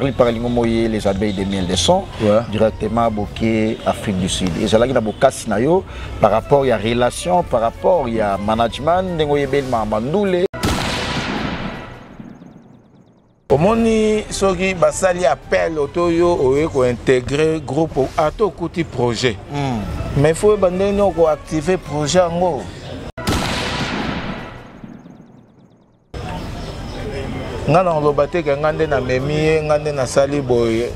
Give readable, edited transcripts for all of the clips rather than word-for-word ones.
Charly Moye, les abeilles de miel de son, ouais. Directement boké Afrique du Sud. Et j'allais na bokasi na yo par rapport ya relation, par rapport ya management, ndenge oyebeli Mandoule. Omoni soki basali appel oto yo oye kointegre groupe ata okuti projet, mais faut oyeba ndenge nini okoactive projet yango. Nga na koloba te ke nga nde namemi ye, nga nde nasali boye.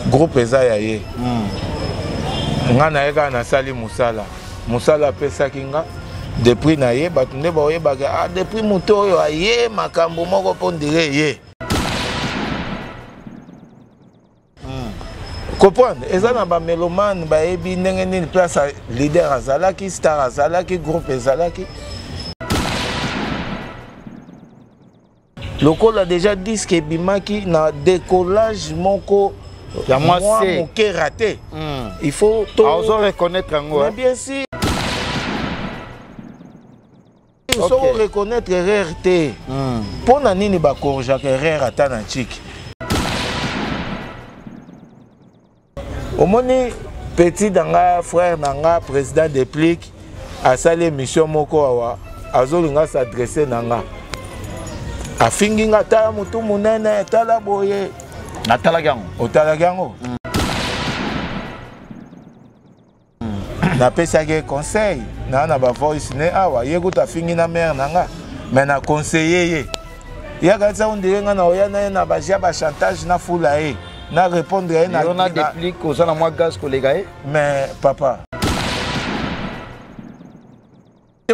Groupe eza ya ye. Nga na ye kaka nasali mosala, mosala apesaki nga. Depuis na ye, bato nde baoyebaka, ah, depuis moto oyo aye makambo moko mpo ndire ye. Comprendre, eza na bamélomane bayebi ndenge nini place leader azalaki, star azalaki, groupe ezalaki. Lokola déjà disque ebimaki na décollage moko ya mwa moke raté, il faut to ozo reconnaître yango. Mais bien sûr, soki reconnaître erreur te, mpo na nini bakorjaka erreur ata na ntiki? Omoni petit na nga, frère na nga, président Déplique, asali émission moko awa, azolinga s'adresse na nga, afingi nga, tala motu monene, tala boye. Natalaki yango. Otalaki yango? Napesaki ye conseil naa na bavoice ne awa. Ye kutu afingi na mare na nga, mais na conseille ye, yaka ti ondire nga na oya na ye na bagia bachantage, nafula ye, na répondre ye. Na na Déplique oza na mwa gaz koleka ye. Mais papa,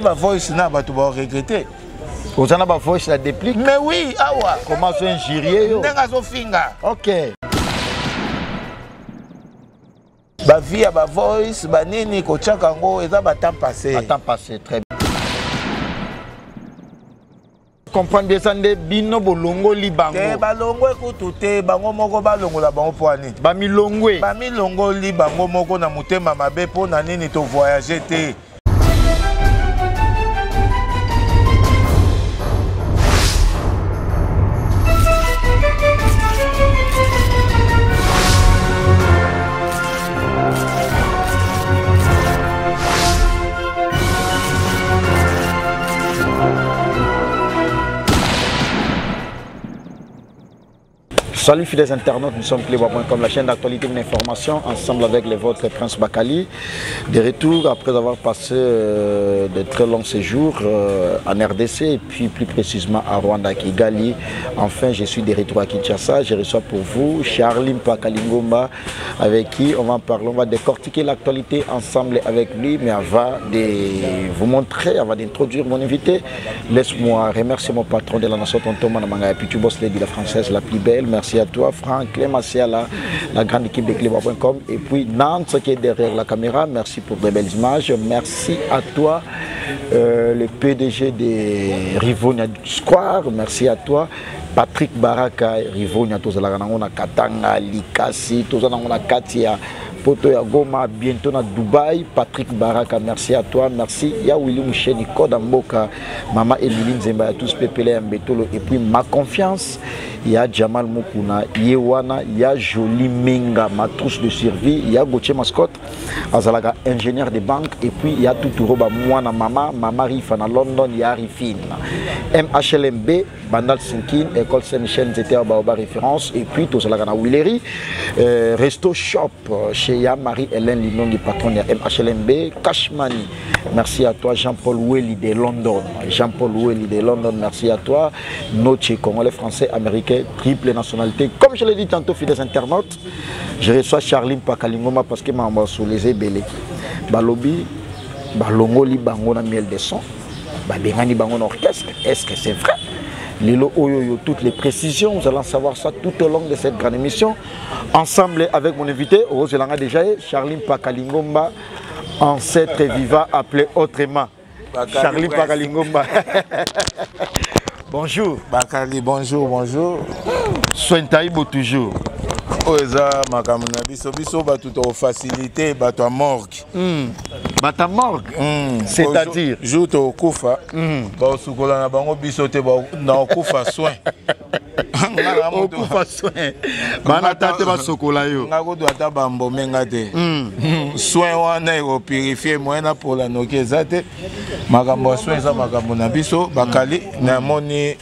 bavoice na bato baoregrete. Oza na bavoice na Déplique? Mais oui, awa. Comment azo injurie yo? Ndenge azofinga. Ok. Bavie ya bavoice banini kotiaka yango eza batemps passé. Batemps passé, très bien. Comprendre eza nde bino bolongoli bango. Te, balongwe kutu te, bango moko balongola bango. Mpo ani? Bamilongwe. Bamilongoli bango moko na motema mabe. Mpo na nini tovoyage te? Salut fidèles internautes, nous sommes Clébois.com, la chaîne d'actualité et d'information, ensemble avec les vôtres Prince Bakali. De retour après avoir passé de très longs séjours en RDC et puis plus précisément à Rwanda, Kigali. Enfin, je suis de retour à Kinshasa. Je reçois pour vous Charly Mpakalingomba, avec qui on va en parler, on va décortiquer l'actualité ensemble avec lui. Mais avant de vous montrer, avant d'introduire mon invité, laisse-moi remercier mon patron de la nation, Tonton Manamanga, et puis tu bosses Lady, la française la plus belle. Merci à toi, Franck Clément, la grande équipe de Clébois.com. Et puis Nantes qui est derrière la caméra, merci pour de belles images. Merci à toi, le PDG de Rivonia Square. Merci à toi, Patrick Baraka, Rivonia, tozalaka nango na Katanga, Likasi, tozalaka nango na Katia, Poto ya Goma, bientôt na Dubaï. Patrick Baraka, merci à toi. Merci ya Willy Moucheni, Code Mboka, Mama Emilie Nzemba, ya tous Pepele ya Mbetolo. Et puis ma confiance, il y a Jamal Mukuna, Yewana, il y a Jolie Menga, ma trousse de survie, il y a Gauthier Mascotte, azalaka ingénieur de banque, et puis il y a Toutouro, ba mwana mama, mama Rifa na London, il y a Rifine. MHLMB, Bandal Sinkin, École Saint-Michel, Nzete ya Baoba référence, et puis tozalaka na Willery, Resto Shop, chez Ya Marie-Hélène Linongi, patronne ya MHLMB, Cashmani. Merci à toi Jean-Paul Welly de London. Jean-Paul Welly de London, merci à toi. Noche, Congolais, Français, Américain, triple nationalité. Comme je l'ai dit tantôt, fidèles internautes, je reçois Charly Mpakalingomba parce que m'a soulevé belé. Balobi, balongoli bango na miel de son, babengani bango na orchestre. Est-ce que c'est vrai? Lelo oyoyo, toutes les précisions, nous allons savoir ça tout au long de cette grande émission. Ensemble avec mon invité, Rose Langa déjà, Charly Mpakalingomba, ancêtre vivant appelé autrement. Bakali Charly Prince. Mpakalingomba. Bonjour. Bakali, bonjour, bonjour. Sointaïbo toujours. Oyo eza makambo na biso, biso bato tokofacilité bato ya morgue. Bato ya morgue? C'est-à-dire? Jour tokokufa, bakosukola na bango biso te, na kokufa soin. Okufa soin bana tate basokola yo. Nga kutu ata bambome nga te. Soin wana ekopurifie moyen napola noki eza te. Makambo ya soin eza makambo na biso bakali. Namoni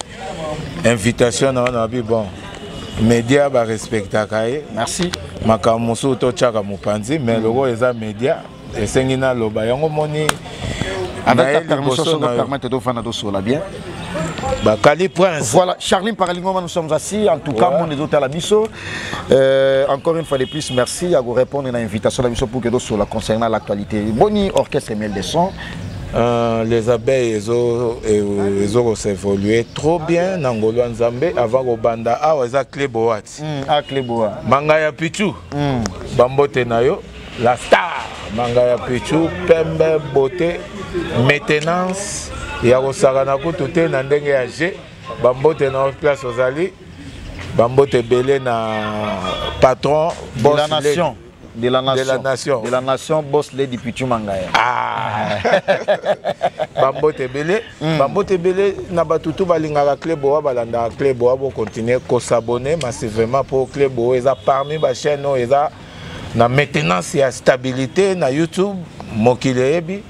invitation na wana babi, bon, média barespectaka ye. Merci. Makambo mosusu totyaka mopanzi, mais lokola eza média, esengi naloba yango. Moni Avec ta permission, soki permettre, tofanda, tosola bien. Bakali Prince. Voilà, Charline Paralingoma, nous sommes assis. En tout cas, mon hôtel à biso. Encore une fois de plus, merci à vous répondre à l'invitation de biso pour que nous la concernant l'actualité. Boni orchestre Miel de Son. Les abeilles ezo s'évoluer trop bien na ngolo ya Nzambe. Avant kobanda awa, eza Clé Boati. Ah, Clé Boa. Manga ya Pichu, bambote na yo, la star Manga ya Pichu, pembe, beauté, maintenance ya kosakana kutu te na ndenge ya g. Bambote na yo place ozali, bambote ebele na patron. De la nation. De la nation. De la nation. De la nation, boss Lady Pichu Mangaya. Ah. Bambote ebele, bambote ebele na bato tu balingaka Clé Boa, balandaka Clé Boa. Bocontinue kos'abonner massivement mpo Clé Boa eza parmi bachaîne oyo eza na maintenance ya stabilité na YouTube, mokili eyebi.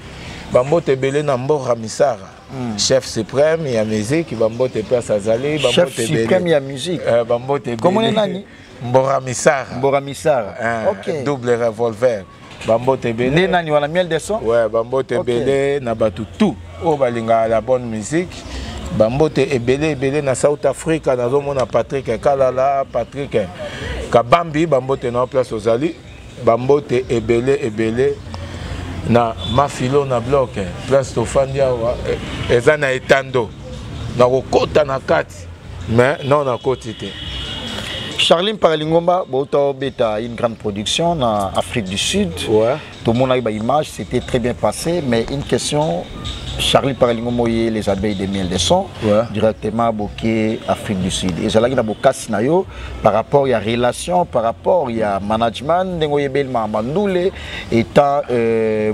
Bambote ebele na Mbora Misara, chef suprême ya musique. Bambote place azali. Chef suprême ya musique. Bambote ebele. Komone nani? Mbora Misara. Mbora Misara. Ok. Double revolver, bambote ebele. Nde nani wana, Miel de Son? Ouais, bambote ebele na bato tout oyo balingaka la bonne musique. Bambote ebele ebele na South Africa, nazomona Patrick Kalala, Patrick Kabambi, bambote na place ozali. Bambote ebele ebele na Mafilo na bloc place tofandi awa, eza na etando na kokota na kati, mais non, nakoti te. Charline Paralingomba, Boto Beta, une grande production en Afrique du Sud. Tout le monde a eu image, c'était très bien passé. Mais une question, Charlie Paralingomba, les abeilles de Miel de Son, directement boké Afrique du Sud. Et j'ai là na yo par rapport à relation, par rapport à management, ndenge oyebeli Mamandule, étant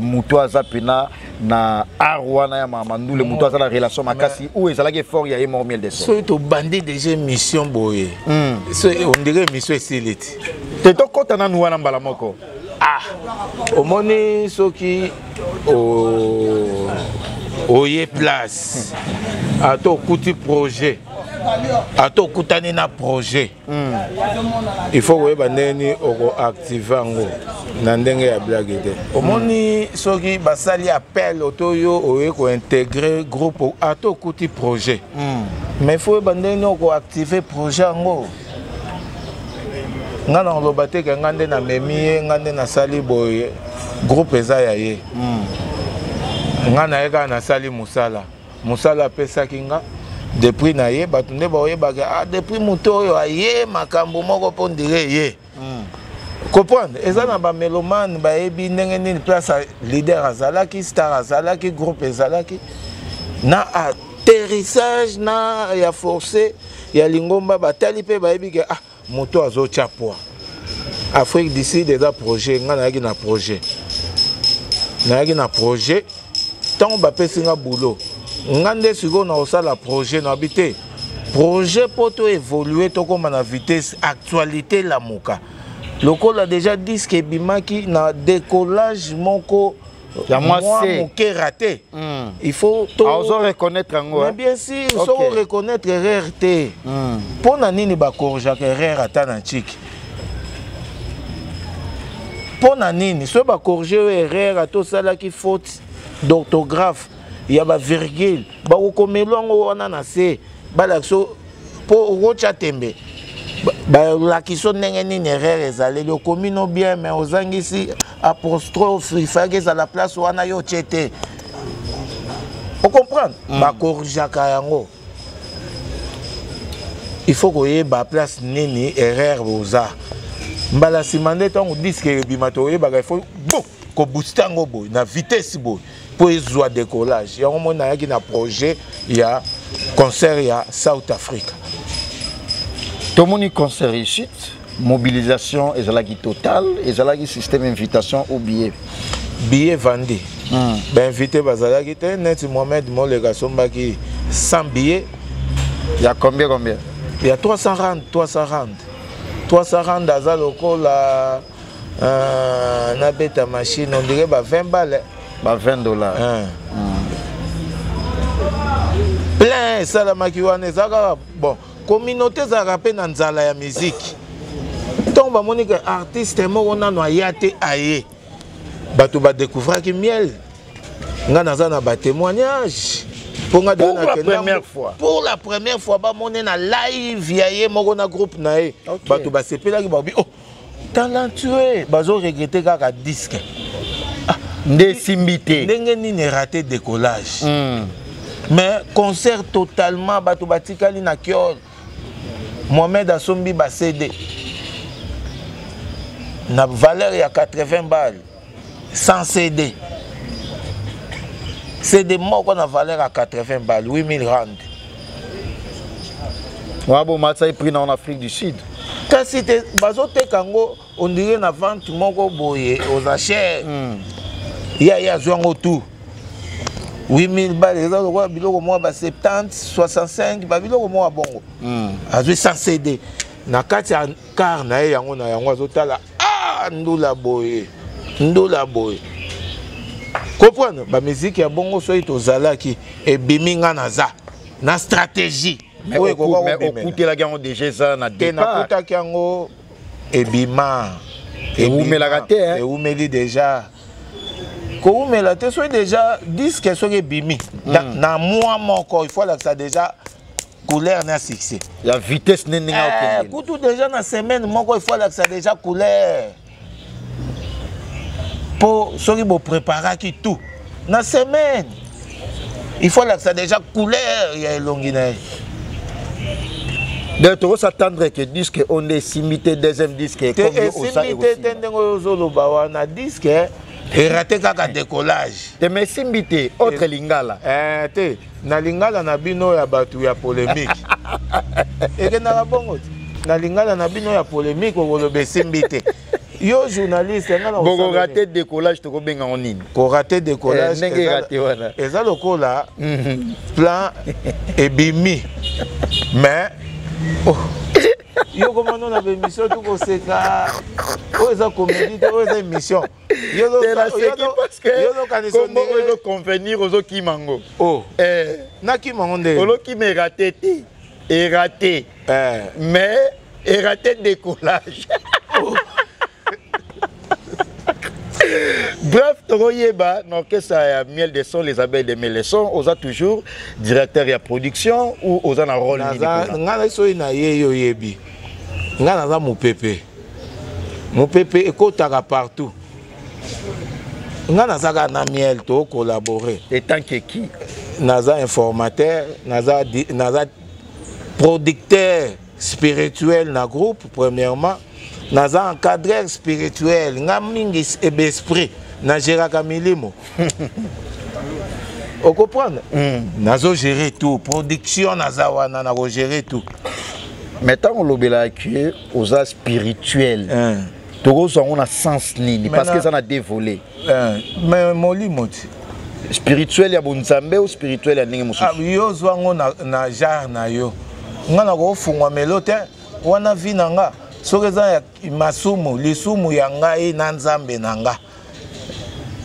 mutu aza pena na art wana ya Mamandule, mutu aza la relation makasi ou ezalaki fort ya ye moko Miel de Son? Soki tobandi déjà émission boye, so on dirait émission esili ti. Te, tokɔta nanu wana mbala moko. Ah, omoni, soki oye place, ata okuti projet, ata okutani na projet, il faut koyeba ndenge nini okoactive yango na ndenge ya blague te. Omoni, soki basali appel oto yo oye kointégrer groupe, ata okuti projet, mais il faut oyeba ndenge nini okoactive projet yango. Nga na koloba te ke nga nde namemi ye, nga nde nasali boye. Groupe eza ya ye. Nga na ye kaka nasali mosala, mosala apesaki nga. Depuis na ye, bato nde baoyebaka, ah, depuis moto oyo aye makambo moko mpo ndire ye comprendre. Eza na bamélomane, bayebi ndenge nini place leader azalaki, star azalaki, groupe ezalaki na atterrissage na ya forcé ya lingomba. Batali mpe bayebi ke ah, moto azotya poids. Afrique du Sud eza projet. Ngai nayaki na projet, nayaki na projet. Ntango bapesi nga boulot, nga nde sikoyo na kosala projet. Nayebi te projet mpo to évolue, tokóma na vitesse actualité. Lamuka lokola déjà disque ebimaki na décollage moko ya mwa moke raté. Il faut to ozo reconnaître yango. Mais bien sûr. Soko reconnaître erreur te, mpo na nini bacorrigeaka erreur ata na ntiki? Mpo na nini soki bacorrige oyo erreur, ata osalaki faute d'orthographe ya bavirgule, bakokomela yango wana na se, balakisa mpo okotya tembe, balakisi ndenge nini erreur ezaleli? Okomi no bien, mais ozangisi apostrophe, ifaki ezala place wana, yo tie te. Ocomprendre? Bacorrigeaka yango. Il faut koyeba place nini erreur boza. Mbala nsima nde ntango disque ebima, toyebaka il faut bo kobooste yango boye na vitesse boye mpo ezwa décollage. Yango moi nayaki na projet ya concert ya South Africa. Tomoni concert réussite, mobilisation ezalaki totale. Ezalaki système invitation ou billet? Billet vendu. Bainvité bazalaki te. Neti Mohamed Moleka asombaki 100 billet. Ya combien combien? Ya 300 rand, 300 rand, 300 rand aza lokola nabeta machine, on dirait ba 20 balles. Ba 20 $. Plein esalamaki wana. Eza kaka bon, communauté ezalaka mpe na nzala ya musique. Ntongo bamoni ke artiste moko nano aya te, aye, bato badécouvraki Miel. Nga naza na batémoignage mpo nga Pour la première fois. Pour la première fois bamoni na live ya ye moko na groupe na ye. Bato basepelaki, babi: "Oh, talentueux." Bazoregretter kaka disque. Nde esimbi te. Ndenge nini eraté décollage? Mais concert totalement, bato batikali na kiol. Mohamed asombi ba CD na valeur ya 80 balles, 100 CD. CD moko na valeur ya 80 balles, 8000 rand. Wana bomatisa prix na en Afrique du Sud. Kasi te, bazoteka yango on dirait na vente moko boye oza cher. Ye azwi yango tout, 8000 balles eza lokola biloko moko ba 70, 65, babiloko moko ya bongo. Azwi 100 CD na kati ya car na ye, yango na yango azotala: "Ah, ndula boye, ndula boye." Comprendre bamiziki ya bongo, soki tozalaki ebimi, nga naza na stratégie oyo ekoka kobimela. Okutelaki yango déjà, eza na te départ. Nakutaki yango ebima. Ewumelaka te, hein? Ewumeli déjà, kowumela te. Soki déjà disque soki ebimi na mois moko, il faut alakisa déjà couleur na succès. Ya vitesse nde ndenge okende. Kutu déjà na semaine moko, il faut alakisa déjà couleur, mpo soki bopréparaki tout na semaine, il faut alakisa déjà couleur ya elongi na ye. Donc tokos'attendre ke disque oyo nde esimbi te, deuxième disque? Te, esimbi te te. Ndenge oyo ozoloba wana, disque eraté kaka décollage. Te, mais esimbi te, autre lingala. Eh, te, na lingala na bino ya bato ya polémique ekendaka bongo te. Na lingala na bino ya polémique, okoloba esimbi te. Yo journaliste, nga na Bokorater décollage, tokobenga ngo nini? Korater décollage? Ndenge eraté wana. Eza lokola plan ebimi, mais oh, yo komano na baémission, tukoseka. Oyo eza comédie te, oyo eza émission. Te, naseki parce que kombo oyo ezoconvenir, ozokima ngo. Oh, nakima ngo nde? Olokima eraté te, eraté, mais eraté décollage. Bref, tokoyeba na orchestre ya Miel de Son, les Abeilles de Miel de Son, oza toujours directeur ya production ou oza na rôle nini kuna? Nga soki na ye, yo oyebi nga naza mopepe. Mopepe ekotaka partout. Nga naza kaka na Miel, tocollabore. Etant que qui? Naza informateur, naza producteur spirituel na groupe. Premièrement, naza encadreur spirituel. Nga mingi ebe esprit, nagéraka milimo, ocomprendre? Nazogérer tout, production naza wana, nakogérer tout. Mais ntango olobelaka ke oza spirituel, tokozwa yango na sens nini? Parce que eza na deux volets. Mais molimo ti. Spirituel ya bonzambe ou spirituel ya ndenge mosusu? Yo ozwa yango na genre na yo. Nga nakofungwamelo te wana, vi na nga soki eza ya masumu, lisumu ya ngai na Nzambe na nga.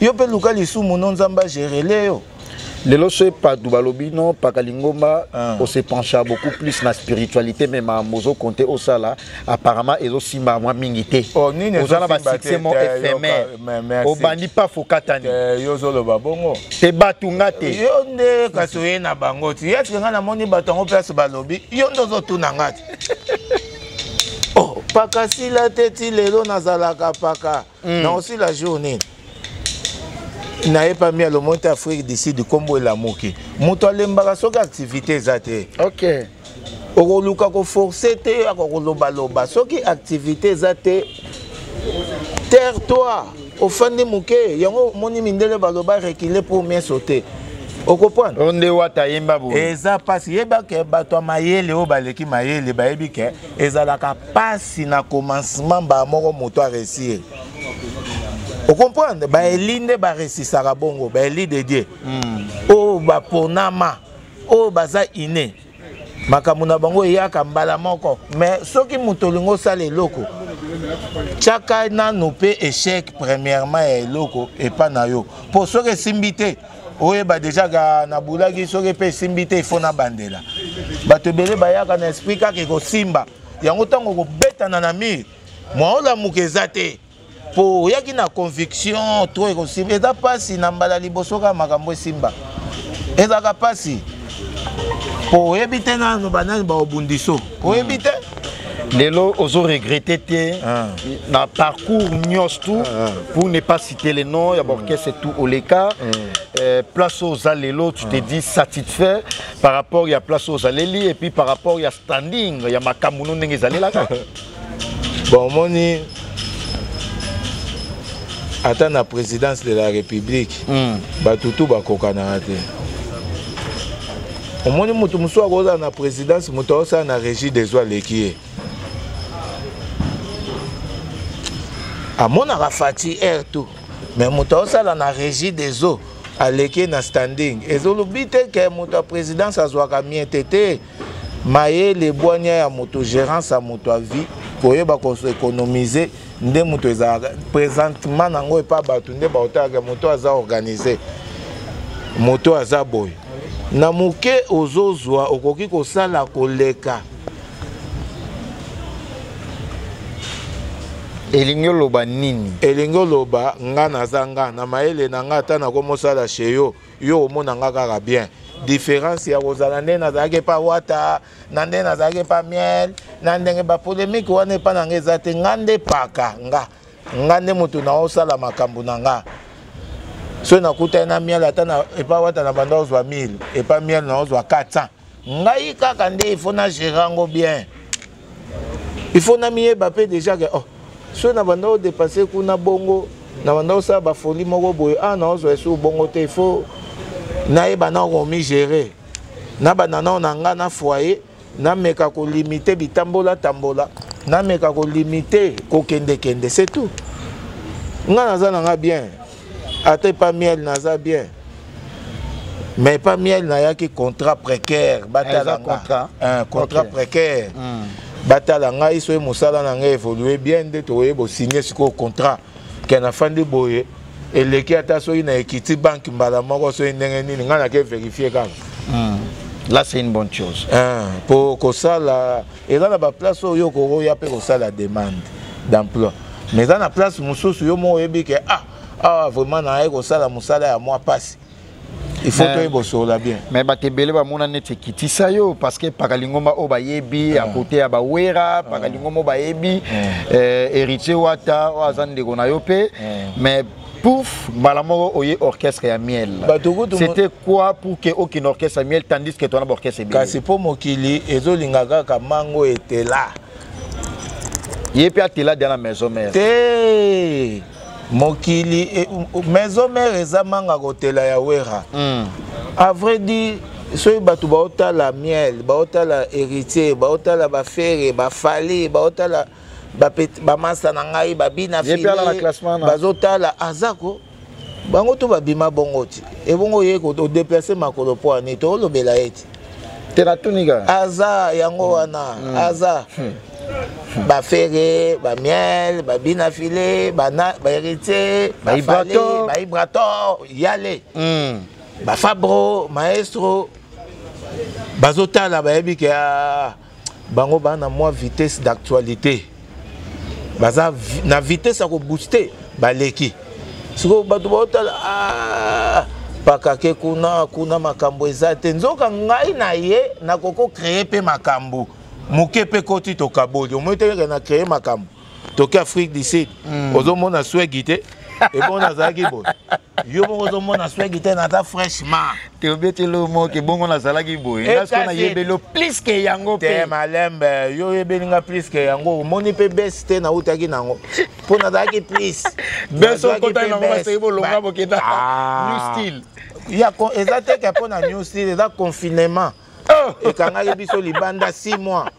Yo mpe luka lisumu no, Nzambe agérele yo. Lelo so epadu balobi no paka lingomba. Ose pencha beaucoup plus na spiritualité, mais makambo ozokonte osala apparemment ezosimba mwa mingi te. Oh, nini? Oza na ezosimba te? Basuccès mo Te, éphémère. yoka, merci. Obandi pa fokatani. Te, yo ozoloba bongo. Te, batunga te. Yo nde kasi oye na bango ti eske ngai namoni bato yango place balobi. Yo nde ozotuna nga ti: "Oh, paka sila te." Ti lelo nazalaka paka. Na osila jour nini? Nayepa mi alomoni te. Afrique du Sud, nkombo elamuki. Moto alembaka soki activité eza te. Okoluka koforcer te, akokolobaloba. Soki activité eza te, tais toi, ofandi moke. Yango omoni mindele baloba: "Reculer pour mieux sauter." Okocomprendre? Oyo nde wata yemba boye. Eza mpasi. Yeba ke bato ya mayele oyo baleki mayele bayebi ke ezalaka mpasi na commencement. Mbala moko moto aréussir, ocomprendre? Baeli nde baréussisaka bongo, baeli de Dieu oyo baponama, oyo baza ine. Makambo na bango eyaka mbala moko. Mais soki moto olingi osala eloko, tiaka nanu mpe échec premièrement ya eloko epa na yo, mpo soki esimbi te oyeba déjà ka nabulaki. Soki mpe esimbi te, ifo nabandela. Bato ebele bayaka na esprit kaka ekosimba yango. Ntango okobetana na mur, mwa olamuka eza te, mpo oyaki na conviction to ekosimba. Eza mpasi na mbala liboso kaka makambo esimba, ezalaka mpasi, mpo oyebi te nanu banani baobundiso, oyebi te. Lelo ozo regretter te na parcours nyonso tout, pour ne pas citer les noms ya baorchestre tout oleka, place oyo oza lelo, tu te dis satisfait par rapport ya place oyo ozaleli et puis par rapport ya standing ya makambo no ndenge ezalelaka? Bon, omoni, ata na présidence de la République, bato tu bakokanaka te. Omoni, moto mosusu akozala na présidence, moto aosala na Régie des eaux aleki ye. Amonaka Fati air tout, mais moto aosala na Régie des eaux aleki ye na standing. Ezolobi te ke moto ya présidence azwaka mie te. Te, mayele, bwania ya moto, gérance ya moto ya vie, koyeba koéconomiser nde moto ezalaka présentement nango epa bato nde baotalaka moto aza organisé, moto aza boye. Na moke ozozwa, okoki kosala koleka. Elingi oloba nini? Elingi oloba, nga naza nga na mayele na nga, ata nakomosala chez yo, yo omona nga kaka bien. Différence ya kozala nde nazalaki epa Wata na nde nazalaki epa Miel, na ndenge bapolémique wana epa na nga eza te. Nga nde paka nga, nga nde moto naosala makambo na nga. Soki nakutani na Miel, ata na epa Wata na banda ozwa 1000, epa Miel naozwa 400. Ngai kaka nde il faut na gérer yango bien, il faut namiyeba mpe déjà ke oh, soki na banda odépenser kuna bongo, na banda osala bafoli moko boye, ah, naozwa esu bongo te. Il faut nayeba na komigérer na banda nao na nga na foyer, nameka kolimiter bitambola tambola, nameka kolimiter kokendekende, c'est tout. Nga naza na nga bien, ata epa Miel naza bien, mais epa Miel nayaki contrat précaire. Batala nga contrat précaire, batala ngai soki mosala na ngai évolue bien nde tokoyeba osigne sikoyo contrat. Ke nafandi boye eleki, ata soki na ekiti banke mbala moko, soki ndenge nini, ngai nake vérifier kaka. Là, c'est une bonne chose. Po kosala eza na baplace oyo okokoya mpe kosala demande d'emploi, mais eza na place mosusu yo moko oyebi ke ah, awa vraiment naye kosala mosala ya mwa pasi, il faut toyeba osolola bien. Mais bato ebele bamona neti ekitisa yo, parce que Paka Lingomba oyo bayebi ya kote ya bawera, Paka Lingomba oyo bayebi Héritier Wata oyo aza ndeko na yo mpe, mais pouf, mbala moko oye orchestre ya Miel. C'était quoi pour que okende orchestre ya Miel, tandis que tona baorchestre ebele? Kasi mpo mokili ezolinga kaka mango etela. Ye mpe atela dia na Maison Mère. Te, mokili Maison Mère eza manga kotela ya Wera. À vrai dire, soki bato baotala Miel, baotala Héritier, baotala baFerre, baFally, baotala bamasa na ngai babina, bazotala aza ko bango to babima bongo ti ebongo ye odéplacer makolo mpo ani toolobela ye ti. Te, natunika. Aza yango wana, aza baFerre, baMiel, babina file, baHéritier, baibrator, yale, baFabro maestro, bazotala, bayebi ke bango baa na mwa vitesse d'actualité, baza na vitesse ya kobooster, baleki. Sikoyo bato baotala, ah, pakake kuna kuna makambo eza te. Nzoka ngai na ye nakoko créer mpe makambo moke mpe koti tokaboli. Omoi te na créer makambo, toke Afrique du Sud, ozomona swegi te. Ebongo nazalaki boye, yo moko ozomona swegi te, naza fraîchement. Te, obeteli moko ebongo nazalaki boye, nga sikoyo nayebeli yo plus ke yango. Te. Mpe malembe, yo oyebeli nga plus ke yango. Omoni mpe bese te, nautaki nango mpo nazalaki plus. Bese okotaki nango, baseki bolonga bokenda New Style. Ya eza te ke mpo na New Style, eza confinement ekangaki biso libanda 6 mois.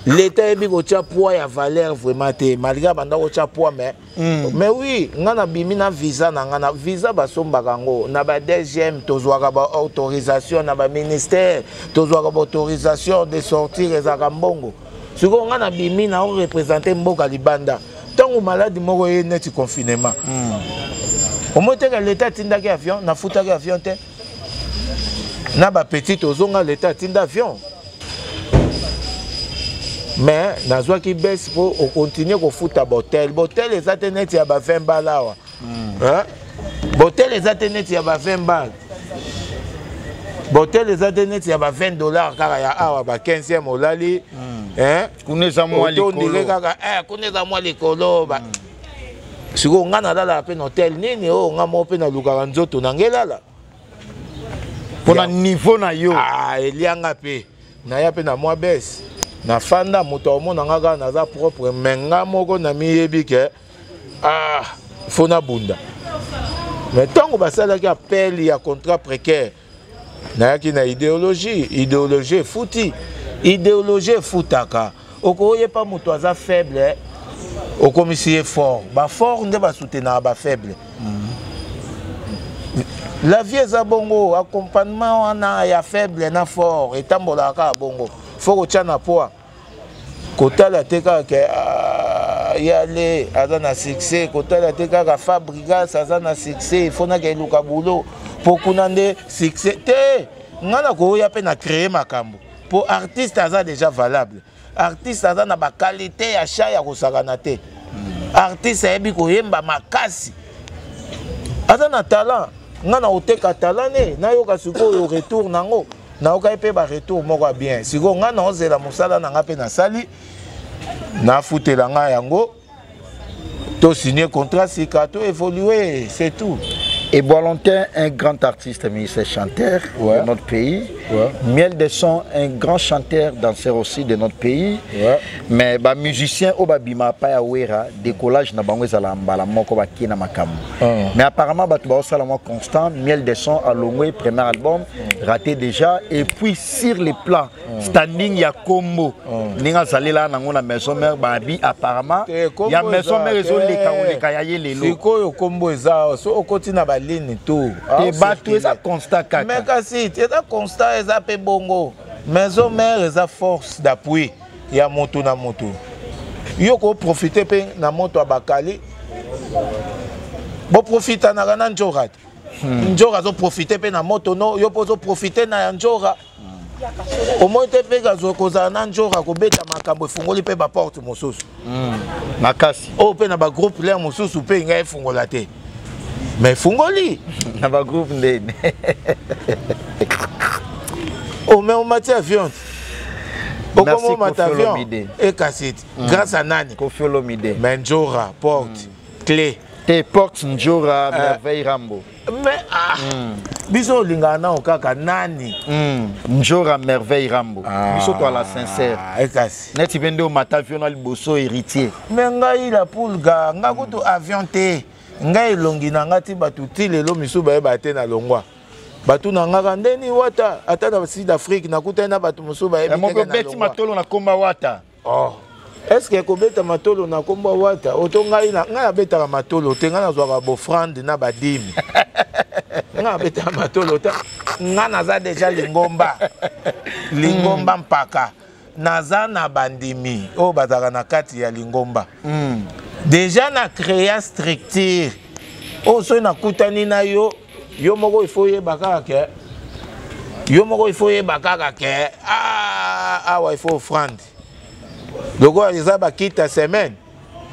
L'État yebi kotia poids ya valeur vraiment te, malgré abanda kotia poids, mais mais oui, nga nabimi na visa na nga. Na visa basombaka yango na ba DGM, tozwaka baautorisation na baministère, tozwaka baautorisation de sortir, ezalaka mbongo. Sikoyo nga nabimi na oreprésente mboka libanda, ntango maladi moko ye neti confinement, omoi teke l'État atindaki avion, nafutaki avion te na bapetite ozonga. L'État atinda avion, mais nazwaki baisse mpo okontinue kofuta botel. Botel eza te neti ya ba 20 bale awa. Botel eza te neti ya ba 20 bale, botel eza te neti ya ba 20 $ kaka ya awa, ba 15e olali. Kuna eza mwa otondire kaka kuna eza mwa likolo. Sikoyo ngai nalalaka mpe na hotel nini oyo ngai moko mpe nalukaka nzoto na ngai elala. Mpona niveau na yo. Ah, elianga mpe naya mpe na mwa bese, nafanda, moto aomona nga kaka naza propre, mais nga moko namiyebi ke ah, faut nabunda. Mais ntango basalaki appel ya contrat précaire, nayaki na idéologie. Idéologie efuti, idéologie efutaka. Okoyepa moto aza faible, okomisi ye fort. Bafort nde basoutenaka bafaible. La vie eza bongo, accompagnement wana ya faible na fort etambolaka kaka bongo. Faut kotya na poids, kotala te kaka ke ah, yale aza na succès, kotala te kaka Fabregas aza na succès, il faut naka eluka boulot mpo kuna nde succès te. Ngai na koya mpe na créer makambo mpo artiste aza déjà valable, artiste aza na baqualité ya sha ya kosakana te, artiste ayebi koyemba makasi, aza na talent. Ngai na koteka talent ne nayoka sikoyo retour nango, nayoka ye mpe baretour moko ya bien. Sikoyo ngai naozela mosala na ngai mpe nasali, nafutela ngai yango, tosigner contrat sika, to évoluer, c'est tout. Et Boislantin, un grand artiste, musicien, chanteur de notre pays. Miel de Son, un grand chanteur, danseur aussi de notre pays. Mais bah, musicien, oyo babima pa ya Wera, décollage na bango ezala mbala moko, bakei na makambo. Mais apparemment, bato baosala mwa constant, Miel de Son alongwe, premier album, raté déjà. Et puis sur les plans, standing ya kombo, ndenge azalela nango na Maison Mère, babi apparemment ya Maison Mère ezoleka koleka ya ye lelo. Sikoyo kombo eza so okoti na baline to te, bato eza constat kaka. Mais kasi eza constat, eza mpe bongo. Maison Mère eza force d'appui ya motu na motu. Yo koprofite mpe na moto ya bakali, boprofitanaka na Njora te. Njora azoprofite mpe na moto no, yo mpe ozoprofite na ya Njora. Omoi te mpe kozala na Njora, kobeta makambo efungoli mpe baporte mosusu. Makasi. Oyo mpe na bagroupe lere mosusu mpe ngai efungola te, mais efungoli. Na bagroupe ndeni? Oh, mais omati avion te, okoma omata avion ekasi te grâce à nani? Koffi Olomide. Mais Njora porte clé. Te, porte Njora, Merveille Rambo. Mais ah, biso olingaka nao kaka nani? Njora, Merveille Rambo. Biso toala sincère. Ekasi. Neti mpe nde omata avion na liboso, Héritier. Mais ngai la pulga, ngai kutu avion te, ngai elongi na ngai ti bato ti lelo misusu bayeba te na longwa. Bato na ngaka ndeni Wata, ata na Sud Afrique nakutani na bato mosusu bayebi. Moko beti matolo na komba Wata. Oh. Est ce que kobeta matolo na kombo Wata oto ngai na ngai nabetaka matolo te, ngai nazwaka bofrande na badimi, ngai nabetaka matolo te. Ngai naza deja lingomba, lingomba mpaka naza na bandimi oyo bazalaka na kati ya lingomba. Deja na créa structure oyo soki nakutani na yo, yo moko ifo oyeba kaka ke, yo moko ifo oyeba kaka ke ah, awa ifo offrande lokola eza bakita semaine,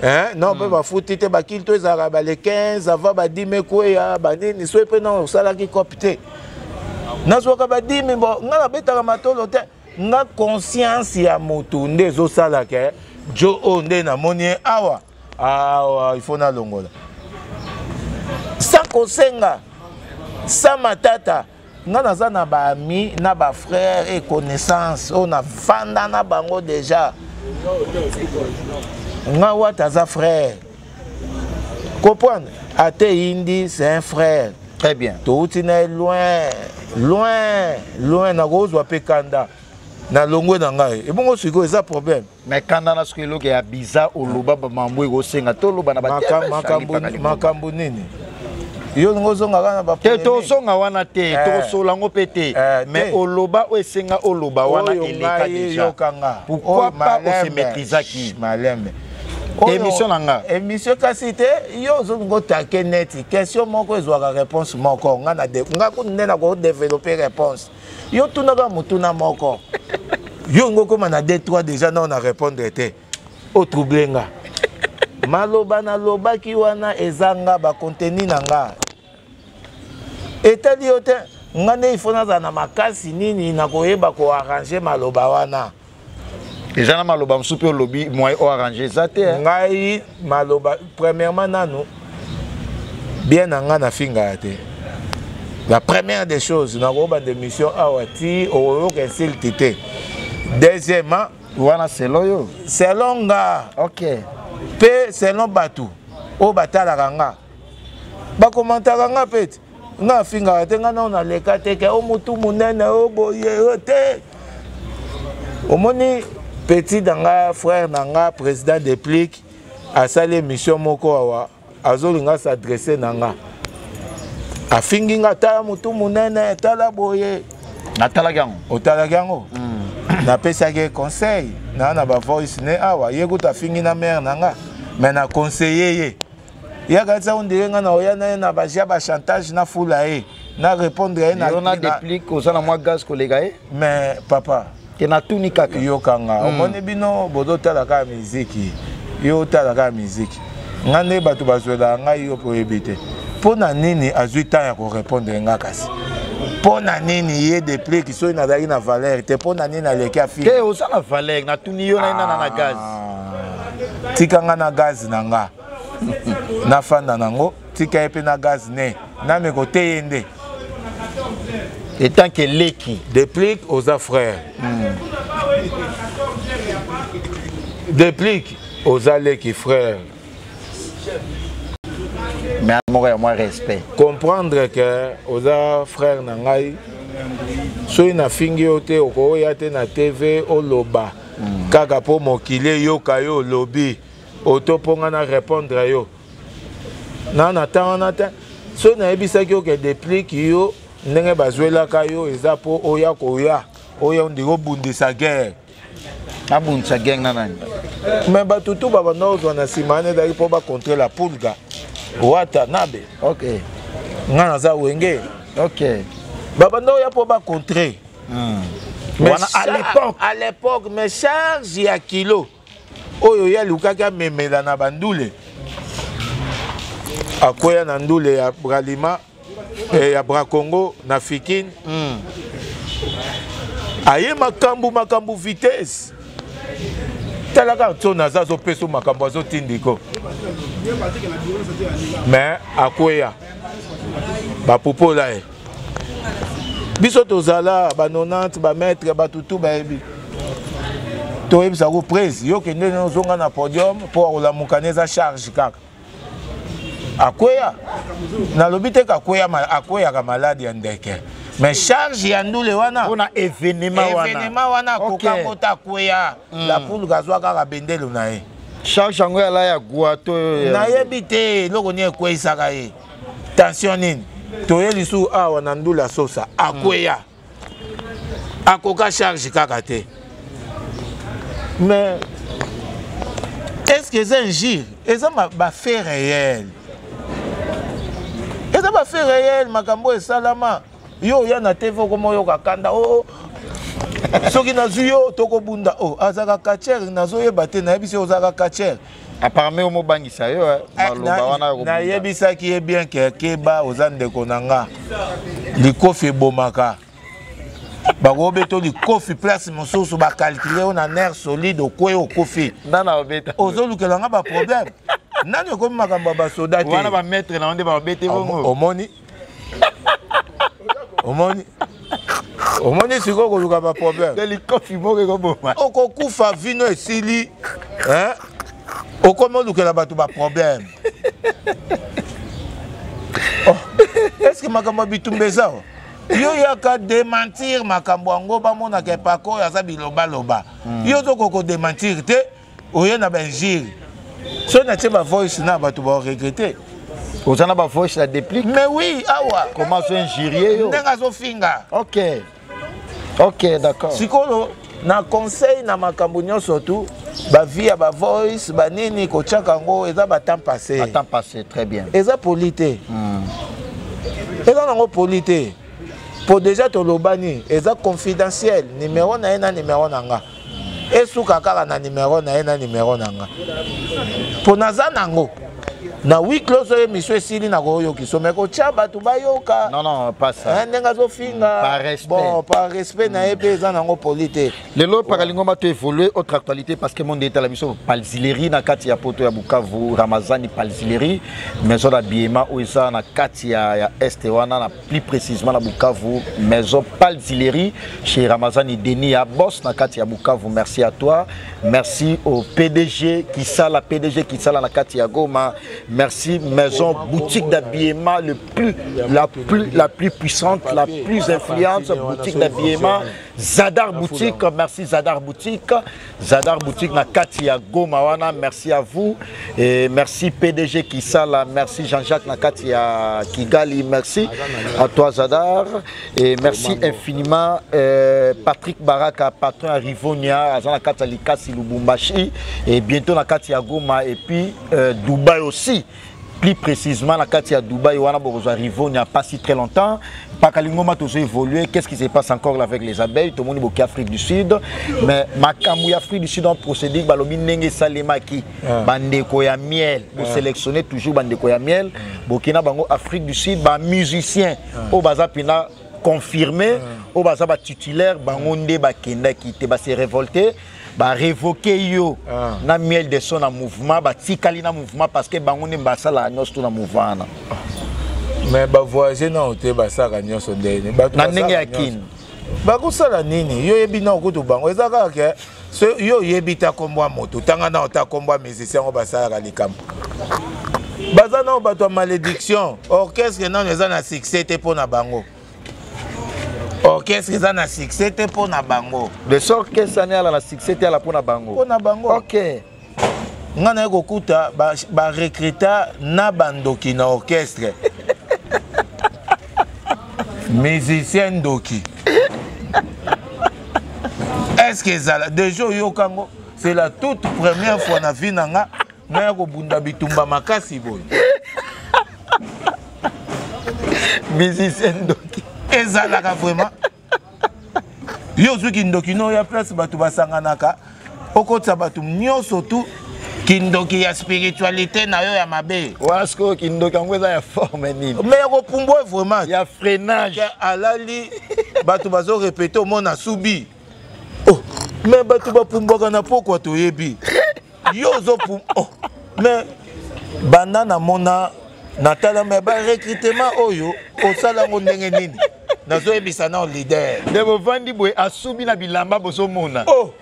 hein? Non, mpe bafuti te, bakili to ezalaka bale 15 avant badime ekweya banini. Soki mpe na osalaki cope te, nazwaka badimi bo. Ngai nabetaka matolo te, nga conscience ya motu nde ezosala ke jo oyo nde namoni ye awa awa, il faut nalongola sans kosenga, sans matata. Nga naza na baami na bafrère et connaissance oyo nafanda na bango déjà. Nga Wata aza frère, comprendre ate yindi, c'est un frère. Très bien. Touti na ye loin, loin, loin. Nakozwa mpe kanda. Nalongwe na ngai, ebongo sikoyo eza problème. Mais kanda na soki eloko ya bizarre oloba bamambo ekosenga toloba na makambo nini? Yo olingi ozonga kaka na te, tozonga wana te, eh. Tokosola yango mpe te, eh, mais oloba oyo esenga oloba wana eleka déjà. Pourquoi pas ose maîtrisaki? Malembe. Émission na nga. Émission kasi te, yo ozolinga otake neti question moko ezwaka réponse moko. Nga nga kutu nde nakodévelopper réponse. Yo tunaka motuna moko, yo ngo okóma na 2 3 déjà nao na répondre te, otrouble nga. Maloba nalobaki wana eza nga, bacontenu na nga etali yo te. Nga nde ifo nazala na makasi nini nakoyeba koarranger maloba wana. Eza na maloba mosusu mpe olobi moyen oarranger eza te. Ngai maloba, premièrement nanu bien na nga nafingaka te. La première des choses, nakobanda émission awa ti okoyoka insulte te. Deuxièmement, wana selon yo? Selon nga. Ok. Mpe selon bato oyo batalaka nga, bakomantaka nga mpe ti nga afingaka te. Nga nao naleka te ke o motu monene o boye o te. Omoni petit na nga, frère na nga, président Déplique, asali émission moko awa, azolinga s'adresse na nga, afingi nga: tala motu monene, tala boye. Natalaki yango. Otalaki yango? Napesaki ye conseil naa na bavoice ne awa. Ye kutu afingi na mare na nga, mais na conseiller ye. Yaka ti ondire nga na oya na ye na bagia bachantage, nafula ye, na répondre ye. Na na Déplique, oza na mwa gaz koleka ye. Mais papa, ke natuni kaka. Yokanga. Omoni bino bozotala kaka miziki, yo otala kaka miziki, nga nde bato bazwelaka ngai. Yo mpo oyebi te mpo na nini azwi temps ya korépondre nga. Kasi mpo na nini ye Déplique, soki nazalaki na valeur te, mpo na nini aleki afili? Te, oza na valeur. Natuni yo na ye nana na gaz. Tika nga na gaz na nga, nafanda nango. Tika ye mpe na gaz ne nameko te, ye nde. Etant que leki. Déplique, oza frère. Déplique, oza leki, frère. Mais moko ya mwa respect. Comprendre que oza frère na ngai, soki nafingi yo te, okoya te na TV oloba kaka mpo mokili eyoka yo olobi oto mpo nga na répondre yo na ntango wana te. Soki nayebisaki yo ke Déplique, yo ndenge bazwelaka yo eza mpo oya koya oya ondiki obundisa guerre. Abundisa gang na nani? Mais bato tu babanda kozwa na nsima wana ezalaki mpo bacontre la Pulga Wata Nabe. Nga naza Wenge. Babanda oya mpo bacontre. Wana à l'époque. À l'époque. Mais charge ya kilo oyo ye alukaki amemela na bandule, akwea na ndule ya Bralima, ya Bracongo na Fikine. Aye makambo makambo vitesse, talaka nso naza azopesa makambo, azotindiko, mais akweya, bapupola ye. Biso tozala ba 90 bamaître, bato tu bayebi. Toyebisako prise yo kende ozonga na podium mpo akolamuka ne eza charge kaka. Akweya, nalobi te kakweya, akweyaka maladi ya ndeke, mais charge ya ndule wana. Mpona événement wana. Événement wana akokango te, akweya. La Poule azwa kaka bendelo na ye. Charge yango yala ya gwa to? Nayebi te eloko nini ekweyisaka ye, tension nini. Toye lisusu awa na ndula sosa, akweya, akoka charge kaka te. Mais est ce que eza injure? Eza bafait réel, eza bafait réel, makambo esalama. Yo oya na TV, okoma oyoka kanda o soki nazwi yo tokobunda. O azalaka catcheur, nazoyeba te, nayebisi yo ozalaka catcheur. Apparemment omobangisa yo maloba wana. Nayebisaki ye bien ke keba, oza ndeko na nga, likofi ebomaka. Bakobeta likofi place mosusu, bacalculer yo na nerf solide, okwei, okufi. Nana obeta. Ozolukela nga baproblème nani? Ekomi makambo ya basoda te. Wana bamaître na yo nde babete bongo. Omoni, omoni, omoni sikoyo koluka baproblème. Te, likofi moko ekoboma. Okokufa, vino esili, okomi olukela bato baproblème. Oh. Est ce que makambo ya bitumba eza? Yo yaka démentir makambo yango, bamonaka epako oyo aza bilobaloba. Yo ozokoka kodémentir te, oye na bainjure. Soki natie bavoice na bato baoregrete. Oza na bavoice na déplique? Mais oui, awa. Comment azo injurie yo? Ndenge azofinga. Ok, d'accord. Sikoyo na conseil na makambo nyonso tu, bavie ya bavoice banini, kotiaka yango eza batemps passé. Batemps passé, très bien. Eza poli te. Eza nango poli te, po déjà tolobani, eza confidentiel. Numéro na ye na numéro na nga, esuka kaka na numéro na ye na numéro na nga, mpo naza nango na huis clos. Oyo émission esili, na koyokiso, mais kotia bato bayoka. Non, non, pas ça. Ndenge azofinga. Par respect. Bon, par respect na ye mpe, eza nango poli te. Lelo Pakalingoma to évolué, autre actualité, parce que monde etala biso. Palzileri na kati ya poto ya Bukavu, Ramazani Palzileri, maison d'habillement oyo eza na kati ya est wana, na plus précisément na Bukavu, maison Palzileri chez Ramazani Denis ya boss na kati ya Bukavu. Merci à toi, merci au PDG Kisala, PDG Kisala na kati ya Goma. Merci, maison boutique d'habillement le plus la plus la plus puissante, la plus influente boutique d'habillement, Zadar Boutique. Merci Zadar Boutique, Zadar Boutique na kati ya Goma wana. Merci à vous et merci PDG Kisala, merci Jean-Jacques na kati ya Kigali, merci à toi Zadar et merci infiniment Patrick Baraka, patron à Rivonia, aza na kati ya Likasi, Lubumbashi et bientôt na kati ya Goma et puis Dubaï aussi, plus précisément na kati ya Dubaï wana bokozwa Rivonia pas si très longtemps. Pakalingoma tozo évolué. Qu'est-ce qui se passe encore là avec les abeilles? Tomoni boki Afrique du Sud, mais makambo ya Afrique du Sud en procédé, balobi ndenge salemaki, bandeko ya miel, bosélectionner toujours bandeko ya miel, bokina bango Afrique du Sud, ba musicien oyo baza mpena confirmé, oyo baza batitulaire, bango nde bakendaki te. Base révolté, barévoke yo na Miel de Son na mouvement, batikali na mouvement parce que bango nde basalaka nyonso to na mouvement wana. Mais bavoyage nano te, basalaka nyonso ndeni. Bato na ndenge ya basalaka nyonso. Kini. Bakosala nini? Yo oyebi nao kutu bango, eza kaka ke so yo oyebi ta nkombo ya moto, tanga nao ta nkombo ya musicien yango basalaka likambo. Baza nao bato ya malédiction. Orchestre nano eza na succès te mpo na bango, orchestre eza na succès te mpo na bango. De sorte que sani ala na succès te, ala mpona bango. Mpo na bango. Ngai naye kokuta barecruta na bandoki na orchestre, musicien ndoki. Est ce que ezala déjà oyoka yango? C'est la toute première fois na vie na nga naya kobunda bitumba makasi boye. Musicien ndoki. Ezalaka vraiment? Yo ozwi kindoki no ya place bato basanganaka, okotisa bato nyonso tu kindoki ya spiritualité na yo ya mabe. Wana sikoyo kindoki yango eza ya forme nini? Mais ya kopumbwa vraiment. Ya freinage. Ke alali, bato bazorepete, omona subi. Oh, mais bato bapumbwaka na pokwa, toyebi yo ozopum. Oh, mais banda namona, natala, mais barecrutement oyo osala yango ndenge nini? Nazoyebisa nao leader. Nde bovandi boye, asubi na bilamba, bozomona. Oh,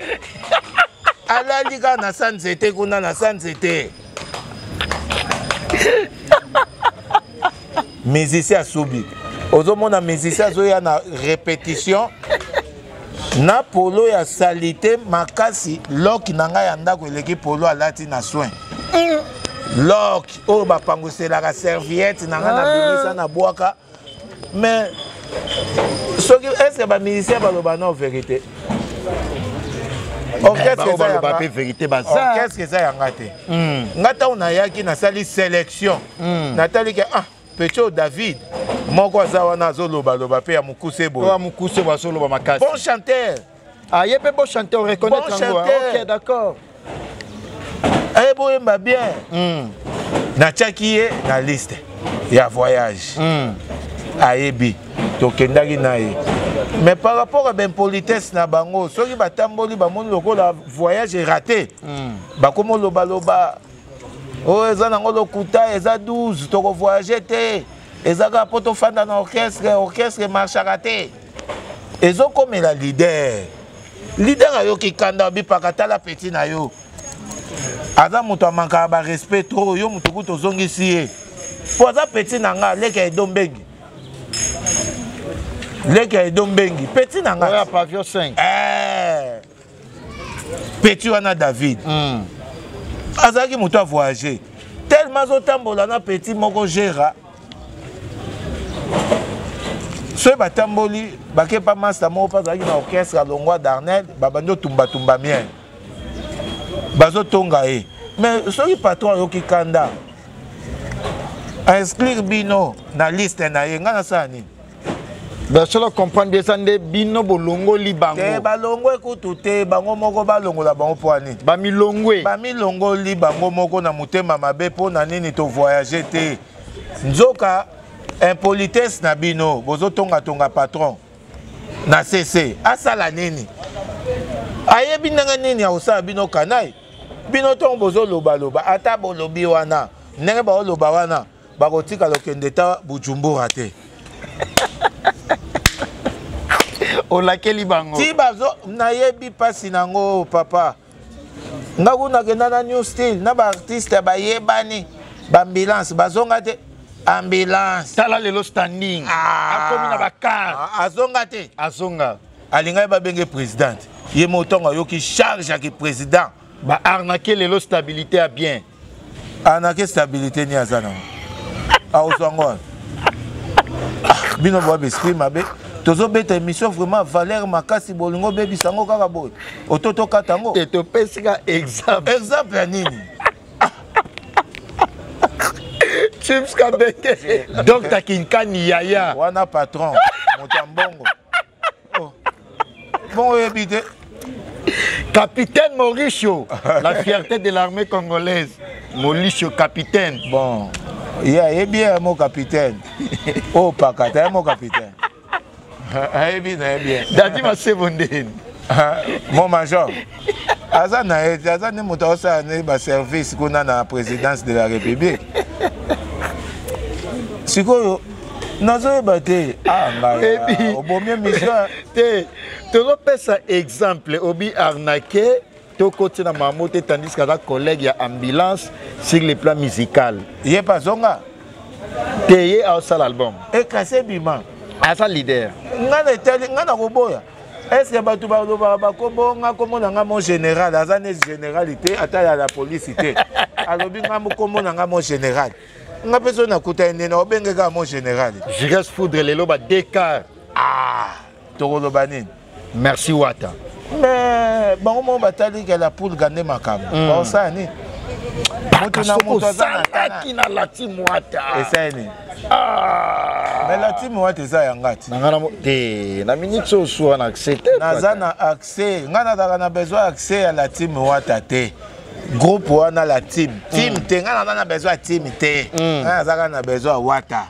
alali kaka na sa nzete kuna, na sa nzete, musicien asubi. Ozomona musicien azoya na répétition na polo ya saleté makasi. Loki na ngai ya ndako eleki polo alati na soin. Loki oyo bapanguselaka serviette na ngai, nabimisa na bwaka. Mais soki est-ce bamusicien baloba non vérité, orchestre baloba mpe vérité baza. Orchestre eza yanga te. Nga ntango nayaki, nasali sélection, natali ke ah, petit oyo David moko aza wana, azolobaloba mpe ya mokuse boye. Oyo mokuse boye, azoloba makasi. Bon chanteur. Ah, ye mpe bon chanteur, reconnaître Bon yango. chanteur. Ok, d'accord. Aye boyemba bien. Natiaki ye na liste ya voyage. Ayebi tokendaki na ye, mais par rapport à baimpolitesse na bango, soki batamboli, bamoni lokola voyage raté, bakomi olobaloba oyo eza nango lokuta, eza 12, tokovoyage te, eza kaka mpo tofanda na orchestre, orchestre marchaka te. Ezokomela leader. Leader ayoki kanda, obipaka tala petit na yo aza moto amankaka barespect trop. Yo moto kuta ozongisi ye mpo aza petit na nga, aleki ya Edo Mbengi. Leki ya Edo Mbengi, petit na ngai. Oya pavio 5. Eh. Petit wana David. Azalaki moto a voyager. Tellement azotambola na petit moko Gera. Soki batamboli bake pa master moko mpe azalaki na orchestre alongwa Darnel, babandi otumbatumba miel. Bazotonga ye. Mais soki patron ayoki kanda, inscrire bino na liste na ye, ngai nasala nini? Basolo comprendre eza nde bino bolongoli bango. Te, balongwe kutu te, bango moko balongola bango mpo nini? Bamilongwe. Bamilongoli bango moko na motema mabe mpo na nini tovoyage te. Nzoka impolitesse na bino, bozotongatonga patron na CC, asala nini? Ayebi ndenge nini akosala bino kanai? Bino ntongo bozolobaloba, ata bolobi wana, ndenge baoloba wana, bakotika lokende ta Bujumbura te. Olakeli bango. Ti bazo, nayebi pasi nango papa. Nga kuna kenda na New Style, na ba artiste bayebani, ba ambulance bazonga te. Ambulance. Tala lelo standing. Akomi na ba car. Azonga te. Azonga. Alingaki babenge présidente. Ye motongo ayoki charge ya ki président. Ba arnaquer lelo stabilité ya bien. Arnaquer stabilité ni aza nango. Aozwa ngo wana. Bino boa esprit mabe. Tozobeta émission vraiment valeur makasi bolingo bebisa ngo kaka boye. Oto tokata ngo. Te topesi ka exemple. Exemple ya nini? Chips Kabeke. Docteur Kinkani Yaya. Wana patron, moto ya mbongo. Oh. Bon oyebi te. Capitaine Mauricio, la fierté de l'armée congolaise. Mauricio, capitaine. Bon, il y a bien mon capitaine. Oh, pakata, mon capitaine. Ayebi na ye bien. Dadi Masebo ndeni. Mon major. Aza na ye, aza nde moto aosala nde ba service kuna na présidence de la République. Sikoyo nazoyeba te. Ah, ngai, obomi émission. Te, tozopesa exemple obi arnaqué tokoti na mamo te, tandis qu'aza collègue ya ambulance sur le plan musical. Ye pa zonga. Te ye aosala album. Ekase bima. Aza leader. Nga na etali, nga na koboya. Est-ce que bato balobaka bakombo nga kombo na nga mon général, aza ne généralité ata ya la police te. Alobi nga kombo na nga mon général. Nga mpe soki nakuta ye nde na obenge kaka mon général. Jires Foudre lelo ba deux quarts. Ah, tokoloba nini? Merci Wata. Mais bango moko batali ke la poule gande makambo. Baosala nini? Moto na moto aza na tana. Na la team Wata. Esali nini? Ah. Mais la team Wata eza ya nga te. Na nga na te, na minute oyo suka na accès te. Naza na accès, nga nazalaka na besoin accès ya la team Wata te. Groupe wana la team. Team te, nga naza na besoin ya team te. Nga nazalaka na besoin ya Wata.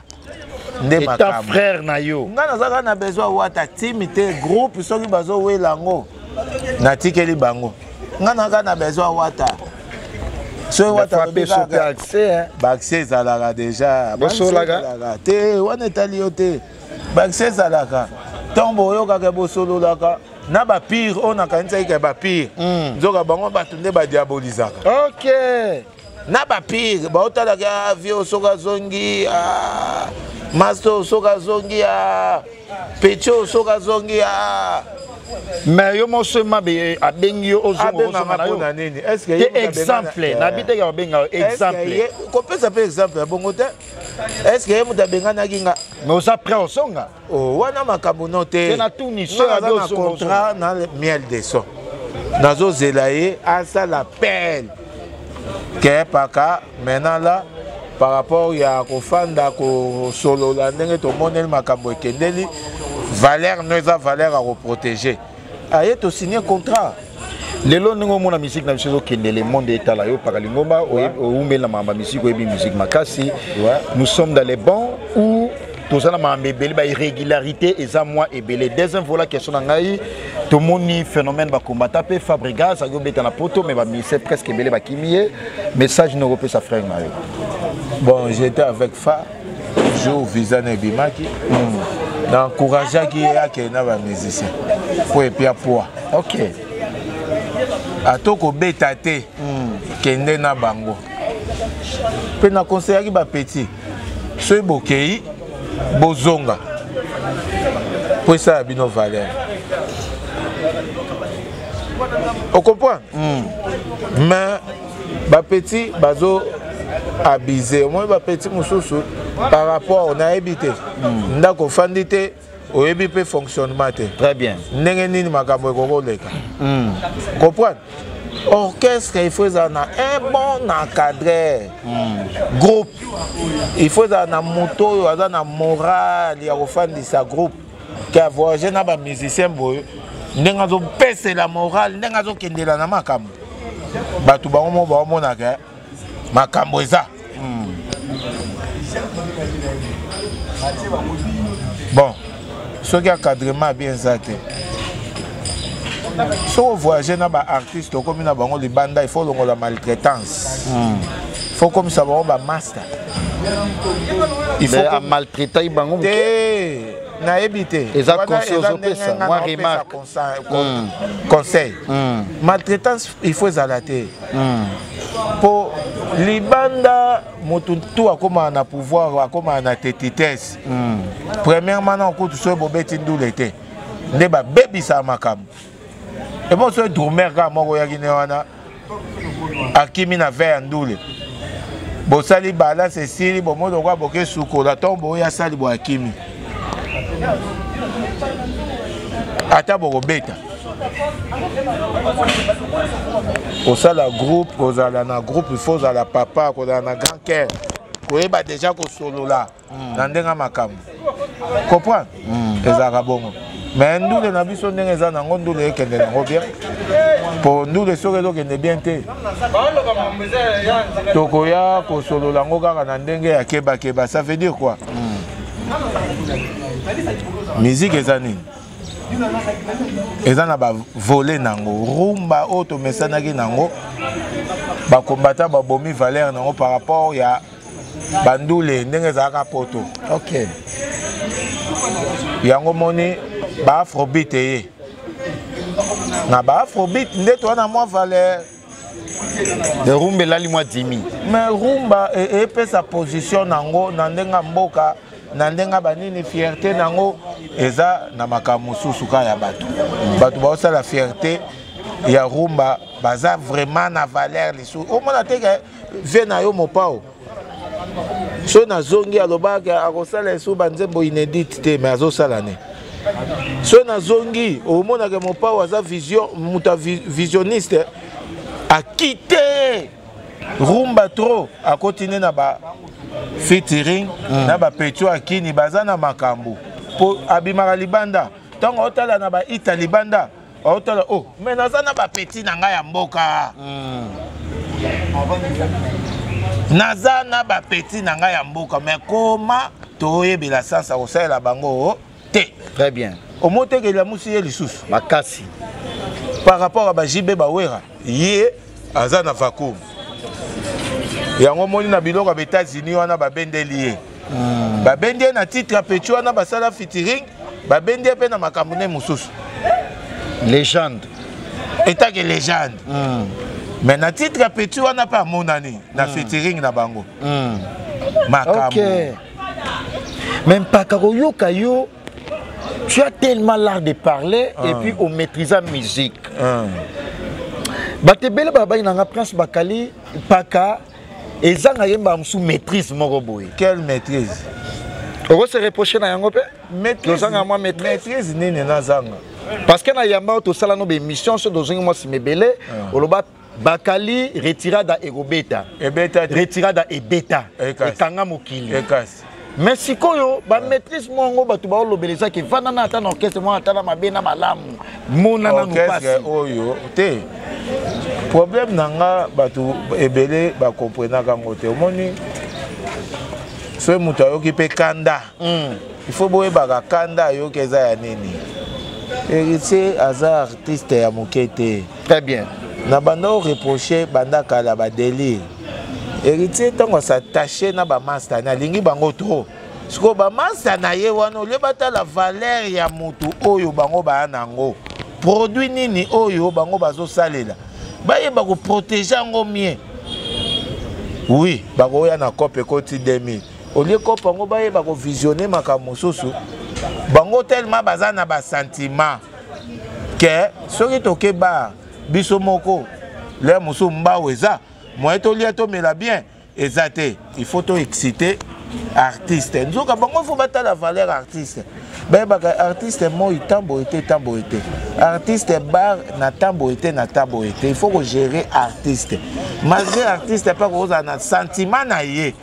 Nde Eta makambo. frère na yo. Nga nazalaka na besoin ya Wata team te, groupe soki bazowela yango natikeli bango. Nga nazalaka na besoin ya Wata. Soki Wata Des fois, alobi pe soki kaka accès, hein. Ba accès ezalaka déjà. Ba accès Bosolaka? ezalaka te, wana etali yo te. Ba accès ezalaka. Ntango boyokaka bosololaka na ba pire oyo nakanisaki ke ba pire. Nzoka bango bato nde ba diabolisaka. Ok. Na ba pire, baotalaka, ah, vieux soki azongi, ah, master soki azongi, ah, petit soki azongi, ah. Mais yo moso mabe abengi yo ozongo Abenga ozonga na yo. mpona nini? Est-ce que Te ye moto abenga exemple, na- na biteke abenga yo, Est-ce que exemple. ye- kopesa pe exemple ya bongo te? Est-ce que ye moto abenganaki nga? Mais oza prêt ozonga? Oh, wana makambo no te. Te na tuni, Nga so ya naza na ozonga, contrat na miel de son. Nazozela ye asala appel. Ke paka maintenant là par rapport ya kofanda kosolola ndenge tomoneli makambo ekendeli, valeur no eza valeur ya koprotéger. Aye to signer contrat. Lelo ndenge omona musique na biso ezokende, le monde etala yo paka lingomba, oumbeli na makambo ya musique, oyebi musique makasi. Nous sommes dans les bons ou toza na makambo ebele, ba irrégularité eza mwa ebele. Deuxième volet question na ngai, tomoni phénomène bakombata mpe Fabregas akoki obeta na poto, mais bamise presque ebele bakimi ye. Message noko opesa frère na yo? Bon, j'étais avec Fa jour visa na ebimaki. Na encourageaki ye akende na bamusicien po epia poids. Ok. Ato kobeta te, kende na bango. Mpe na conseillaki bapetit, soki bokei bozonga. Po esala bino valeur. Ocomprendre? Mais bapetit bazo abuse. Omoni bapetit mosusu par rapport nayebi te, ndako ofandi te, oyebi mpe fonctionnement te. Très bien. Ndenge nini makambo ekoki koleka? Comprendre, orchestre il faut ezala na un bon encadreur. Groupe il faut ezala na moto oyo aza na morale ya kofandisa groupe, ke avoyage na bamusicien boye, ndenge azopesela morale, ndenge azokendela na makambo, bato bango mo baomonaka makambo eza bon. Soki encadrement bien eza te, soki ovoyage na baartiste, okomi na bango libanda, il faut olongola maltraitance, faut komisa bango bamaster. Il faut amaltraitaki bango? Te, nayebi te. Eza conseil ozopesa, mwa remarque. Conseil, maltraitance il faut ezala te, mpo libanda motu tu akomaka na pouvoir, akomaka na tetitesse. Premièrement, na okutu soki bobeti ndule te, nde babebisaka makambo. Ebo soki drummer kaka moko oyaki ne wana, akimi na ve ya ndule, bosali balance esili, bomoi lokola boke sukola ntongo, boya asali bo akimi, ata bokobeta. Kosala groupe, kozala na groupe, il faut ozala papa, kozala na grand cœur, koyeba déjà kosolola na ndenge ya makambo, comprendre. Ezalaka bongo. Mais ndule na biso, ndenge eza nango, ndule ekende nango bien, po ndule soki ezokende bien te, tokoya kosolola yango kaka na ndenge ya kebakeba. Ça veut dire quoi? Musique eza nini? Eza na bavole nango. Rumba oyo tomesanaki nango, bakombata babomi valeur nango par rapport ya bandule ndenge ezalaka poto. Yango moni baafrobeat eye na baafrobeat nde toza na mwa valeur. Rumba elali mwa dimi. Mais rumba epesa position nango na ndenge ya mboka, na ndenge banini, fierté nango eza na makambo mosusu kaka ya bato. Bato baosala fierté ya rumba, baza vraiment na valeur lisusu. Omona te ke vie na yo Mopao, so nazongi, alobaka akosala esu banzembo inédite te, mais azosala ne. So nazongi, omonaka Mopao aza vision, moto visionniste, akite rumba trop, akoti nde na ba featuring na bapetio akini baza na makambo, mpo abimaka libanda. Ntango aotala na baita libanda, aotala: "Oh, mais naza na bapeti na ngai ya mboka, naza na bapeti na ngai ya mboka." Mais koma toyebela sansa kosalela bango te. Très bien. Omotekeli amusi ye lisusu. Makasi. Par rapport à baJB, baWera, ye aza na vacuum. Yango moni na biloko ya baÉtats-Unis wana, babendeli ye, babendi ye na titre ya peti wana, basala featuring, babendi ye mpe na makambo nde mosusu. Légende. Etake légende. Mais na titre ya peti wana mpe amonani na featuring na bango. Makambo. Mais mpaka koyoka yo, tu as tellement l'art de parler et puis omaîtrise la musique. Bato ebele babai nanga Prince Bakali mpaka ezanga yemba mosu maîtrise moko boye. Quelle maîtrise? Oko se reproche na yango mpe? Tozanga mwa maîtrise. Maîtrise nini nazanga? Parce que na yamba oyo tosala no baémission, so tozongi mwa nsima ebele, oloba: "Bakali, retirada ekobeta." Ebeta te. Retirada ebeta. Ekasi. Ekanga mokili. Ekasi. Mais sikoyo bamaîtrise mwango, bato baolobela ezaki evanda na ata na orchestre mwa, ata na mabe na malamu, mona nanu orchestre pasi. Oyo te, problème na nga, bato ebele bakomprenaka yango te. Omoni, soki moto ayoki mpe kanda, il faut boyebaka kanda ayoki eza ya nini. Héritier aza artiste ya moke te. Très bien. Na banda oreproche banda kala badélire. Héritier, ntango as'attache na bamaster na, alingi bango trop. Sikoyo bamaster na ye wana, olie batala valeur ya motu oyo bango baya nango, produit nini oyo bango bazosalela, bayeba koprotege yango mie. Oui, bakoya na cope ekoti 2000, olie cope yango, bayeba kovisionne makambo mosusu. Bango tellement baza na basentiment ke soki toke bar biso moko lere mosusu mbao eza moyen tolia tomela bien eza te, il faut to exciter artiste. Nzoka bango faut batala valeur artiste, bayebaka artiste moi tambo ete tambo ete artiste bar na tambo ete na tambo ete. Il faut kogérer artiste malgré artiste mpe akozala na sentiment na ye,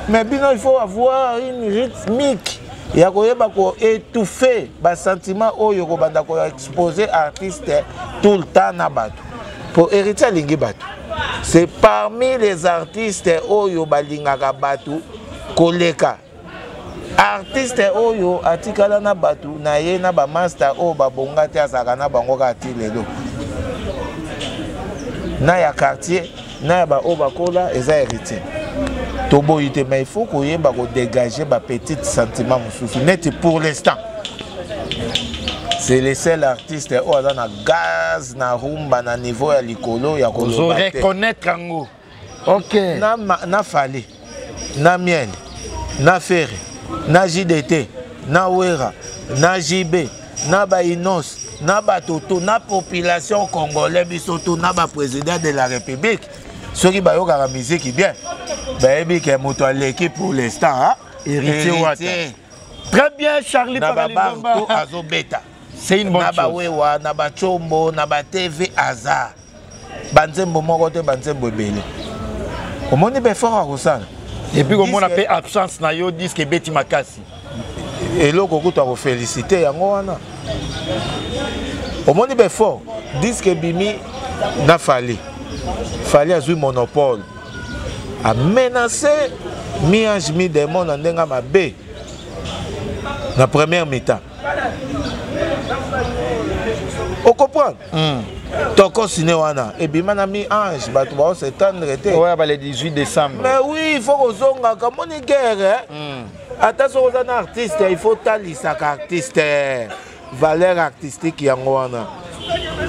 mais bino il faut avoir une rythmique ya koyeba koétouffer basentiment oyo kobanda koexpose artiste tout le temps na bato. Po Héritier alingi bato, c'est parmi les artistes oyo balingaka bato koleka. Artiste oyo atikala na bato na ye na bamaster oyo babonga te, azalaka na bango kaka ti lelo, na ya quartier na ya baoyo bakola, eza Héritier. Toboyi te, mais il faut koyeba kodégage bapetite sentiment mosusu. Neti pour l'instant c'est le seul artiste oyo aza na gaz na rumba na niveau ya likolo ya koloba te. Reconnaître yango, ok. Na Fally, na Miel, na Ferre, na JDT, na Wera, na JB, na bainos, na bato to na population congolais, biso to na baprésident de la République, soki bayokaka musique bien, bayebi ke moto aleki pour l'instant. Héritier Wata. Très bien, Charlie. Na babar to azobeta. C'est une bonne na chose. Bawewa na bachombo na batv, aza banzembo moko te, banzembo ebele. Omoni baeffort akosala. Et puis komona mpe absence na yo, disque ebeti makasi. Eloko kutu akofélicité yango wana. Omoni baeffort, disque ebimi na Fally. Fally azwi monopole, amenace mi-ange mi-démon na ndenge mabe na première mi-temps, ocomprendre? Tokosine wana ebima na mi-ange, bato baos'étendre te. Oyo ba le 18 décembre. Mais oui, il faut kozongaka. Moni guerre, ata soki oza na artiste, il faut talisaka artiste valeur artistique. Yango wana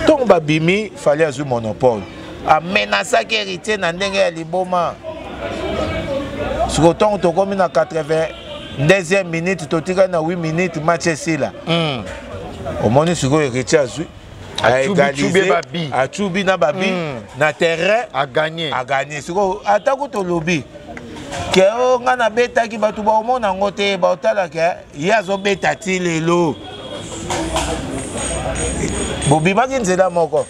ntongo babimi, Fally azwi monopole, amenasaki Héritier na ndenge ya liboma. Sikoyo ntongo tokómi na 82e minute, totikali na 8 minute match esila. Omoni sikoyo Héritier azwi acubi na babi na terrain. Aganye. Aganye. Sikoyo atako tolobi ke o nga nabetaki, bato baomona yango te, baotalaka ye azobeta ti lelo. Bobimaki nzela moko,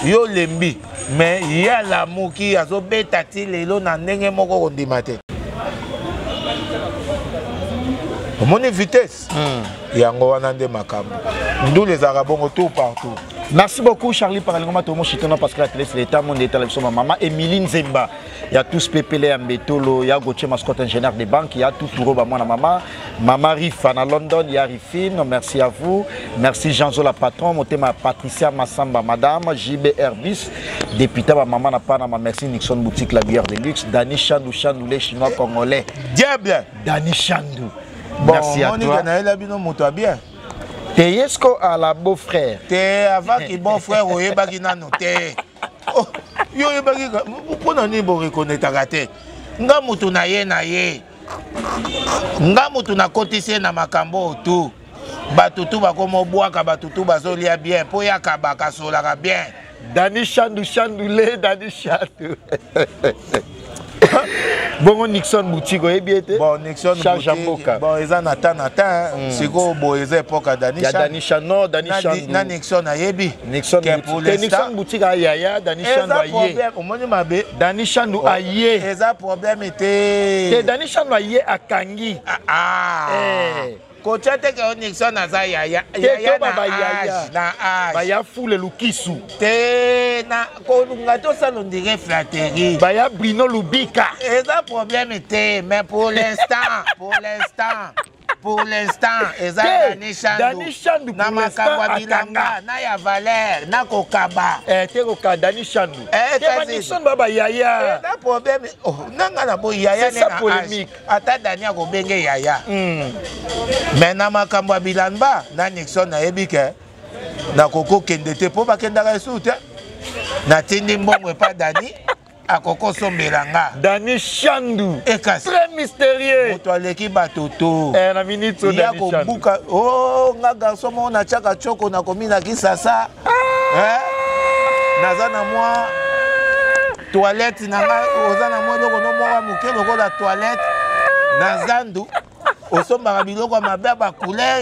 yo olembi, mais ye alamuki, azobeta ti lelo na ndenge moko kondima te. Omoni vitesse? Yango wana nde makambo. Ndula ezalaka bongo tout partout. Merci beaucoup, Charlie Paralingoma Tomo Chitono, parce que la télé c'est l'état monde est à la maman Émilie Nzemba. Il y a tous Pépélé ya Mbetolo, il y a Gauthier Mascotte, ingénieur des banques, il y a tout Touro ba maman, Mama Rifa à London, il y a Rifine, merci à vous. Merci Jean Zola patron, motema Patricia Massamba madame, JB Herbis, député ma maman na Panama, merci Nixon Boutique la bière de luxe, Dani Chandou Chandou les Chinois congolais. Diable. Dani Chandou. Bon, merci à toi. Monique bino moto bien. Teyesko à la beau-frère. Te avaki bon frère, oyebaki nano te. Oh, yo oyebaki mpona nini boreconnaîtraka te? Nga motu na ye na ye, nga motu nakotisi ye na makambo oyo tu. Bato tu bakoma obwaka, bato tu bazolia bien mpo yaka bakasolaka bien. Dani Chandou Chandoule, Dani Chandou. Bongo Nixon Boutique, oyebi ete? Bon, Nixon Charge ya Boutique, mboka. Bon, eza na temps na temps. Sikoyo boye eza époque ya Dani. Ya Dani Chandou, Dani Na Chandou. Na Nixon ayebi Nixon ke pour Boutique. Te l'instant Nixon Boutique ayaya, Dani Chandou eza aye. problème, omoni mabe. Dani Chandou aye. Eza problème te. Te Dani Chandou aye akangi. Ah, ah. Eh. Kotia te ke o Nixon aza yaya. Te Yaya to ba na ba yaya. âge, na âge. Baya fule lukisu. Te na kolunga tosala ondire flatterie. Baya Bruno Lubika. Eza problème te, mais pour l'instant, pour l'instant, pour l'instant eza Te, Dani Chandu. Dani Chandu, na pour makambo ya l'instant, bilanga akanga. na ya valeur na kokaba. Eh, te koka Dani Chandou. Eh, Te ba kasi- Nixon ba ba yaya. Eza problème. Oh, nanga na boyi yaya C'est ne ça na âge. polémique. Ata Dani akobenge yaya, mais na makambo ya bilamba na Nixon nayebi ke nakoki okende te mpo bakendaka esusu te. Natindi mbongo epa Dani. Akokosombela nga. Dani Shandu. Ekasi. Très mystérieux. Moto aleki bato to. Eh, na minute oyo Ya Dani Shandu. kobuka. Oh, nga garçon moko natiaka tshoko nakomi na Kisasa. Ah. Eh? Naza na mwa toilette na nga, oza na mwa eloko no moko moke lokola toilette na zandu. Osombaka biloko ya mabe ya ba couleur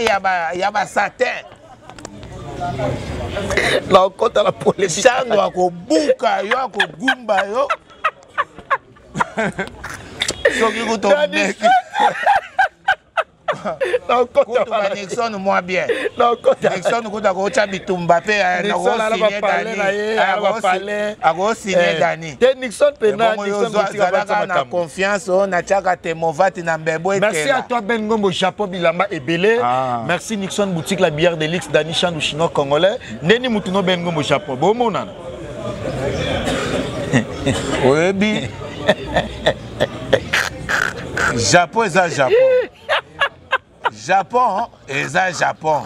ya ba satin. Nakokota na polémique. Shandu akobuka yo, akogumba yo. Soki kutu omeki. Nakokota Kutu ba Nixon moi bien. Nakokota. Nixon kutu akotya bitumba pe, Nixon ala ba palais na ye, ala ba palais. akosigne Dani. Te Nixon pena, Ebongo yo Nixon boutique zalaka abatisa na makambo. confiance oyo natiaka temovati na mbebo Merci etela. à toi Ben Ngombo, Japon Bilamba Ebele. Ah. Merci Nixon Boutique, la bière de luxe, Dani Chandou chinois congolais. Ndeni Mutuno Ben Ngombo Japon. Bon monana. Oyebi Japon eza Japon. Japon eza Japon.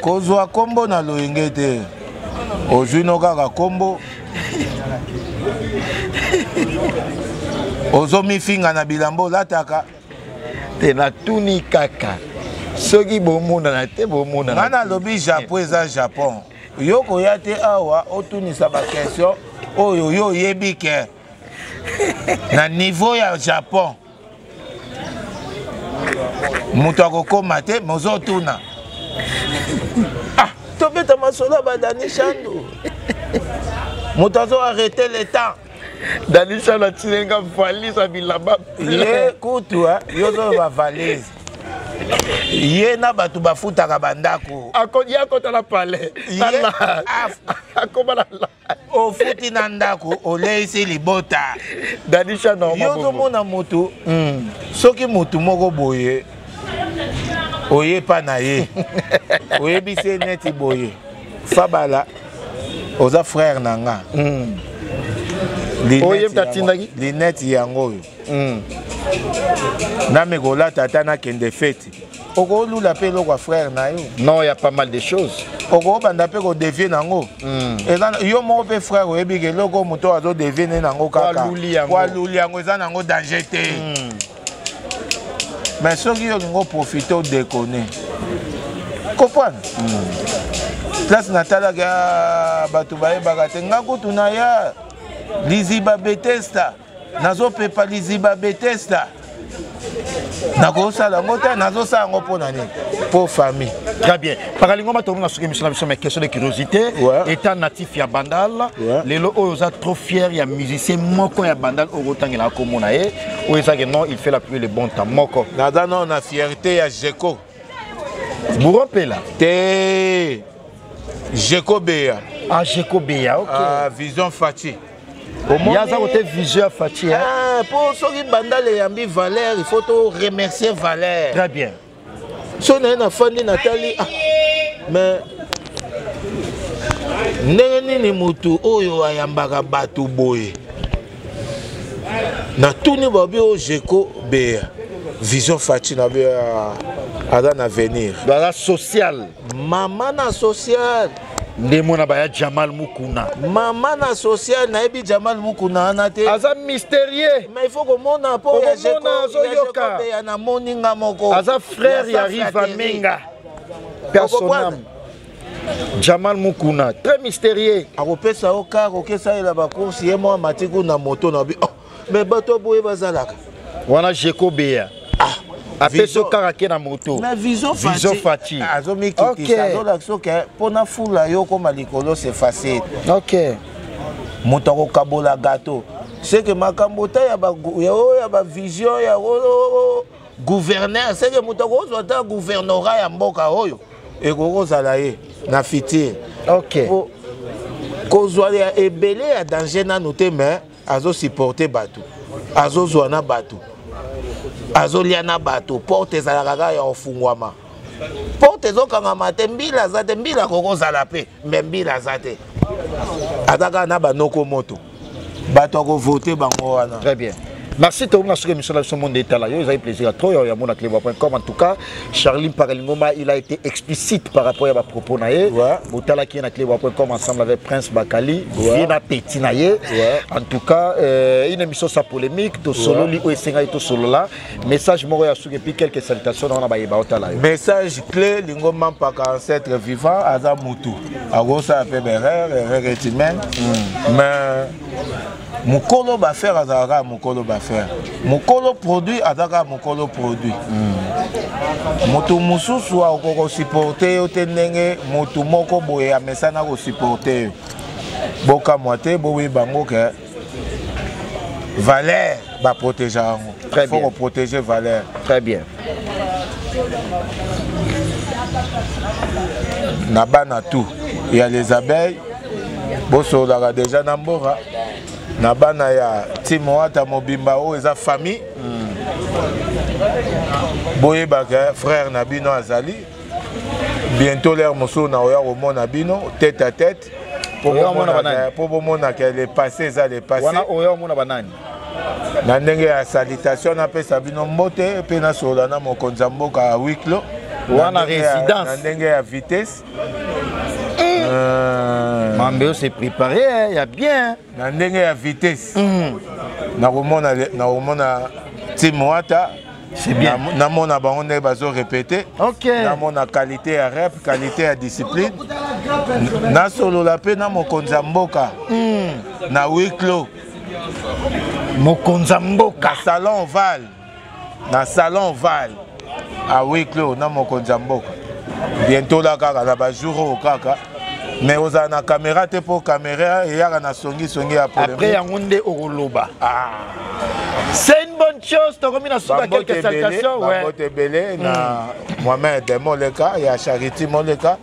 Kozwa kombo na loyenge te. Ozwi no kaka kombo. Ozomifinga na bilamba olataka. Te natuni kaka. Soki bomonana te, bomonana. Nga nalobi Japon eza Japon. Yo koya te awa otunisa ba question oyo yo oyebi ke na niveau ya Japon moto akokoma te, mais ozotuna. Ah, tobeta masolo ya ba Dani Shandu. Moto azo arrêter le temps. Dani Shandu atilenga valise ya bilamba. Ye kutu, hein, yo ozoloba valise. Ye na bato bafutaka bandako. Ye akota na palais. Ye Tala. Akoma na la. Ofuti na ndako, oleisi libota. Dani Shandu, Yo mabongo. ozomona motu, soki motu moko boye, oyepa na ye. Oyebisi ye neti boye. Fabala, oza frère na nga. Linette Oyebi yango- atindaki? Linette yango oyo. Nami kolata ata nakende feti. Okolula pe eloko ya frère na yo. Non, il y a pas mal de choses. Okobanda pe ko dévier nango. Eza yo moko pe frère oyebi ke eloko moto azo dévier ne nango kaka. Kwa luli yango. Kwa luli yango eza nango danger te. Mais soki yo olingo profiter o déconner. Comprendre? Place natalaki, ah, bato bayebaka te. Nga kutu na ya Liziba Bethesda. Nazopepa Liziba Bethesda. Nakosala yango te, nazosala yango mpo na nini? Mpo famille. Très bien. Pakalingo ma tourne sur émission na mais question de curiosité. Ouais. État natif ya Bandal. Ouais. Lelo oyo oza trop fier ya musicien moko ya Bandal oyo otangela komona ye. Oyo eza que non, il fait la pluie le bon temps moko. Naza non na fierté ya Jeko. Bourron Pela. Te. Jeko Beya. Ah, Jeko Beya, OK. Ah, Vision Fati. Ya za côté vision ya Fati, hein. Ah, pour soki Bandal eyambi Valère, il faut to remercier Valère. Très bien. So na ye na fandi natali, ah, mais ndenge nini motu oyo ayambaka bato boye? Natuni babi oyo Jeko Beya, Vision Fati na Beya aza na avenir. Baza social. Mama na social. Nde mona baya Jamal Mukuna. Mama na social, nayebi Jamal Mukuna wana te. Aza mystérieux. Mais il faut komona po ya Okomona, Jeko, ya azoyoka. Jeko Beya na moni nga moko. Aza frère Ya ya Riva Frateri. Menga. Personnam. Jamal Mukuna, très mystérieux. Akopesa yo car, okesalela ba course, ye mwa matiku na moto na bi. Oh, mais bato boye bazalaka. Wana Jeko Beya. Ah, Apesi Vision. yo kaka ke na moto. Mais Vision Fati. Vision Fati. Azomikitisa, Ok. azolakisa oke, mpona fula yo koma likolo, c'est facile. Ok. Moto akokabola gâteau. C'est que makambo ta ya ba gu-, ya oyo ya ba vision, ya oyo, gouverneur, c'est que moto akozwa ta gouvernorat ya mboka oyo, ekokozala ye na futur. Ok. Po, kozwa ya ebele ya danger nanu te, mais azo supporter bato, azozwa na bato, azolia na bato, porte ezalaka kaka ya kofungwama. Porte ezokangama te, mbila aza te, mbila akokozala pe, mais mbila aza te. Aza kaka na banoko moto. Bato akovote bango wana. Très bien. Merci tout le monde, émission la biso monde etala yo ezali plaisir à trop ya mona cleboa.com. En tout cas, Charlie Paralingoma, il a été explicite par rapport à ba propos na ye. Botalaki na cleboa.com ensemble avec Prince Bakali, ouais. Viena Petit na ye. Ouais. En tout cas, une émission sans polémique, to sololi ouais. Oyo to solola. Message moko ya suki et puis quelques salutations na ba yeba otala yo. Message clé Lingoma mpaka ancêtre vivant aza mutu. Akosa pe erreur, erreur est humaine. Mais mokolo bafere azalaka kaka mokolo bafere, mokolo produit aza kaka mokolo produit. Moto mosusu akoki kosupporte yo te ndenge motu moko boye amesana kosupporte yo. Bokamwa te, boyeba yango ke valeur baprotege yango, faut koprotege valeur. Très bien. Na bana tout ya les abeilles, bosololaka deja na mboka na bana ya Timoata mobimba oyo eza famille. Boyebaka frère na bino azali bientôt, l'heure mosusu na oya komona bino tête à tête po bomonaka le passé eza le passé. Wana oya omona banani? Na ndenge ya salutation, napesa bino mbote mpe nasolola na mokonzi ya mboka ya huis clos. Wana résidence. Na ndenge ya vitesse. Mambeo s'est préparé, ya bien. Na ndenge ya vitesse, nakomona Timoata. C'est bien. Namona bango ndenge bazo répéter. Namona qualité ya rep, qualité ya discipline. Nasolola mpe na mokonzi ya mboka na huis clos. Mokonzi ya mboka. Na salon ovale, na salon ovale à huis clos na mokonzi ya mboka bientôt la kaka na bajour oyo kaka, mais ozala na caméra te mpo caméra eyaka na songisongi ya. Après yango nde okoloba. C'est une bonne chose. Tokomi na suka, quelques salutations. Bambote ebele na Mohamed Moleka ya Charité Moleka,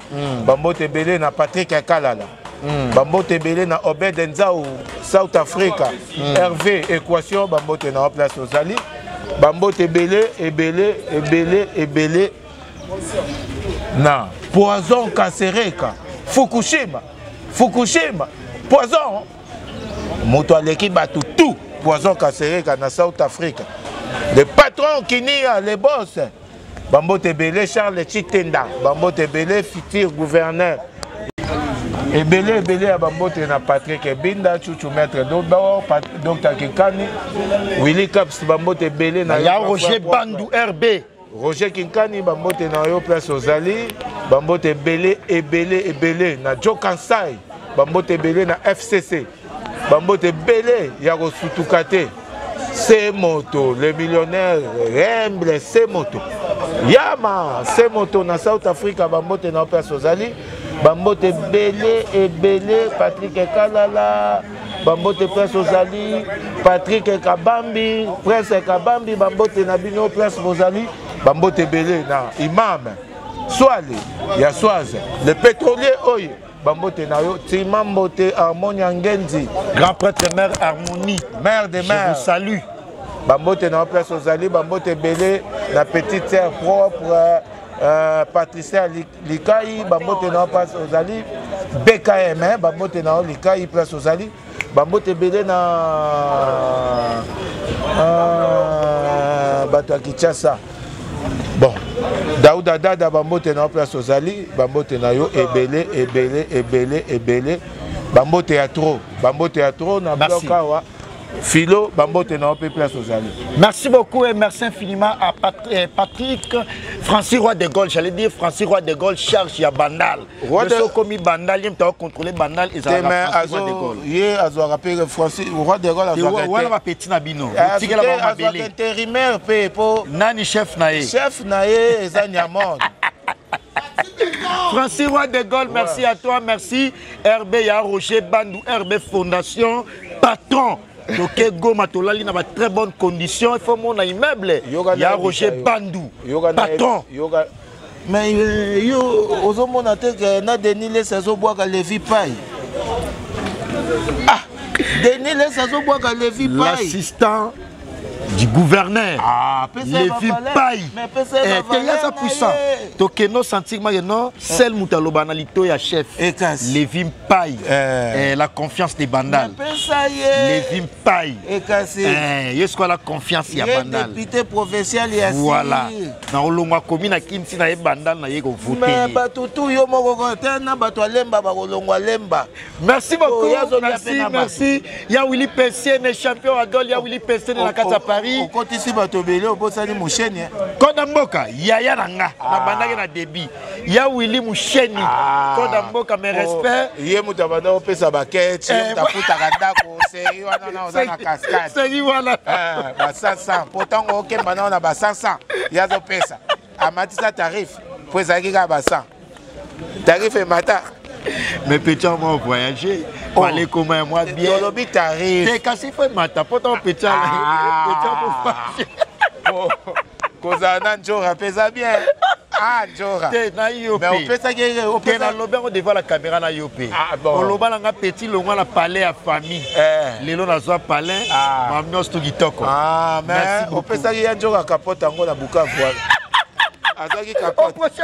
bambote ebele na Patrick Kalala, bambote ebele na Obed Nzau South Africa, Hervé Équation, bambote na place ozali, bambote ebele ebele ebele ebele na Poison Kasereka Fukushima, Fukushima Poison, moto aleki bato tout, Poison Kasereka na South Africa, le patron Kinia, le boss, bambote ebele. Charles Chitenda, bambote ebele. Futur gouverneur, ebele ebele ya bambote na Patrick Ebinda Chuchu, maître Dodor, Dr Kinkani, Willy Caps, bambote ebele na ya Roger Bandu RB. Roger Kinkani, bambote na yo place ozali, bambote ebele ebele ebele na Jo Kansai, bambote ebele na FCC, bambote ebele ya kosutuka te. Se moto le millionnaire Remble, se moto yama, se moto na South Africa, bambote na yo place ozali, bambote ebele ebele. Patrik Ekalala, bambote place ozali. Patrik Kabambi, Prince Kabambi, bambote na bino place bozali, bambote ebele na imam Swale ya Swaze, le pétrolier oyo, bambote na yo Tima, mbote Harmonia Ngenzi. Grand prêtre mère Harmonie. Mère de Je mère. Vous salue. Bambote na yo place ozali, bambote ebele na petite sœur propre Patricia Likai, bambote na yo place ozali. BKM, hein, bambote na yo Likai place ozali, bambote ebele na bato ya Kinshasa. Bon, Dauda Dada, bambote na yo place ozali, bambote na yo ebele ebele ebele ebele, bambote ya trop, bambote ya trop na Merci. bloc awa. Philo, bambote na yo mpe place ozali. Merci beaucoup et merci infiniment à Patrick Francis Roi de Gaulle. J'allais dire Francis Roi de Gaulle, charge ya Bandal. Roi Le de Sokomi Bandal, il a contrôlé Bandal et Te, mais Francis Roi de Gaulle. Ye azwaka mpe Francis Roi de Gaulle azwaka. Wana ba petit na bino. Botikela bango Azwaka mabele. intérimaire mpe po Nani chef na ye? Chef na ye eza Nyamon. Francis Roi de Gaulle, merci à toi, merci. RB ya Roger Bandou, RB Fondation, patron. Toke Goma tolali na ba très bonnes conditions, il faut mon immeuble. Yoka Ya na Roger yebisa yo. Bandou, Yoka na patron. Yoka mais yo ozomona te ke na Denis Lesi azobwaka Levi Pai. Ah, Denis Lesi azobwaka Levi Pai. L'assistant Du gouverneur. Ah, Levi Pai. Eh, te ye aza puissant. Tokende osentir make non, sel moto aloba na lito ya chef. Levi Pai. Eh. Eh, la confiance de Bandal. Levi Pai. Eh, ye sikoyo la confiance ya Bandal. Député provincial ya Voilà. Na olongwa komi na kinti na ye Bandal na ye kovote. Mais bato tu yo moko te na bato alemba bakolongwa lemba. Merci beaucoup. Oh, merci, merci. Ya Willy Pessiene, champion Adol, ya Willy Pessiene na kati ya Paris. Okotisi bato ebele obosani Musheni. Eh. Koda mboka, yaya na nga, ah. na bandaki na débit. Ya Willy Musheni, ah. Koda mboka, mes oh, respects. Ye moto abanda opesa ba ketch, ye moto eh, afutaka ndako, seri wana na oza na cascade. Seri wana. Eh, ba 500, po ntango okemba nao na ba 500, ye azopesa. Amatisa tarif, po ezalaki kaka ba 100. Tarif emata. Mais petit moi voyager, oh. Fallait comment moi bien. Tolobi tarif. Te kasi faut mata po to petit ah. Petit mo kozala na njora mpe eza bien ah njora te na yo mpe mais opesaki te nalobi yango devant la caméra na yo mpe ah, bon. Oloba na nga petit longwa na palais ya famille eh. Lelo nazwa palais ah. Mam nyonso to kitoko ah, mais opesaki ya njora capote yango na Bukavu wana azwaki capote.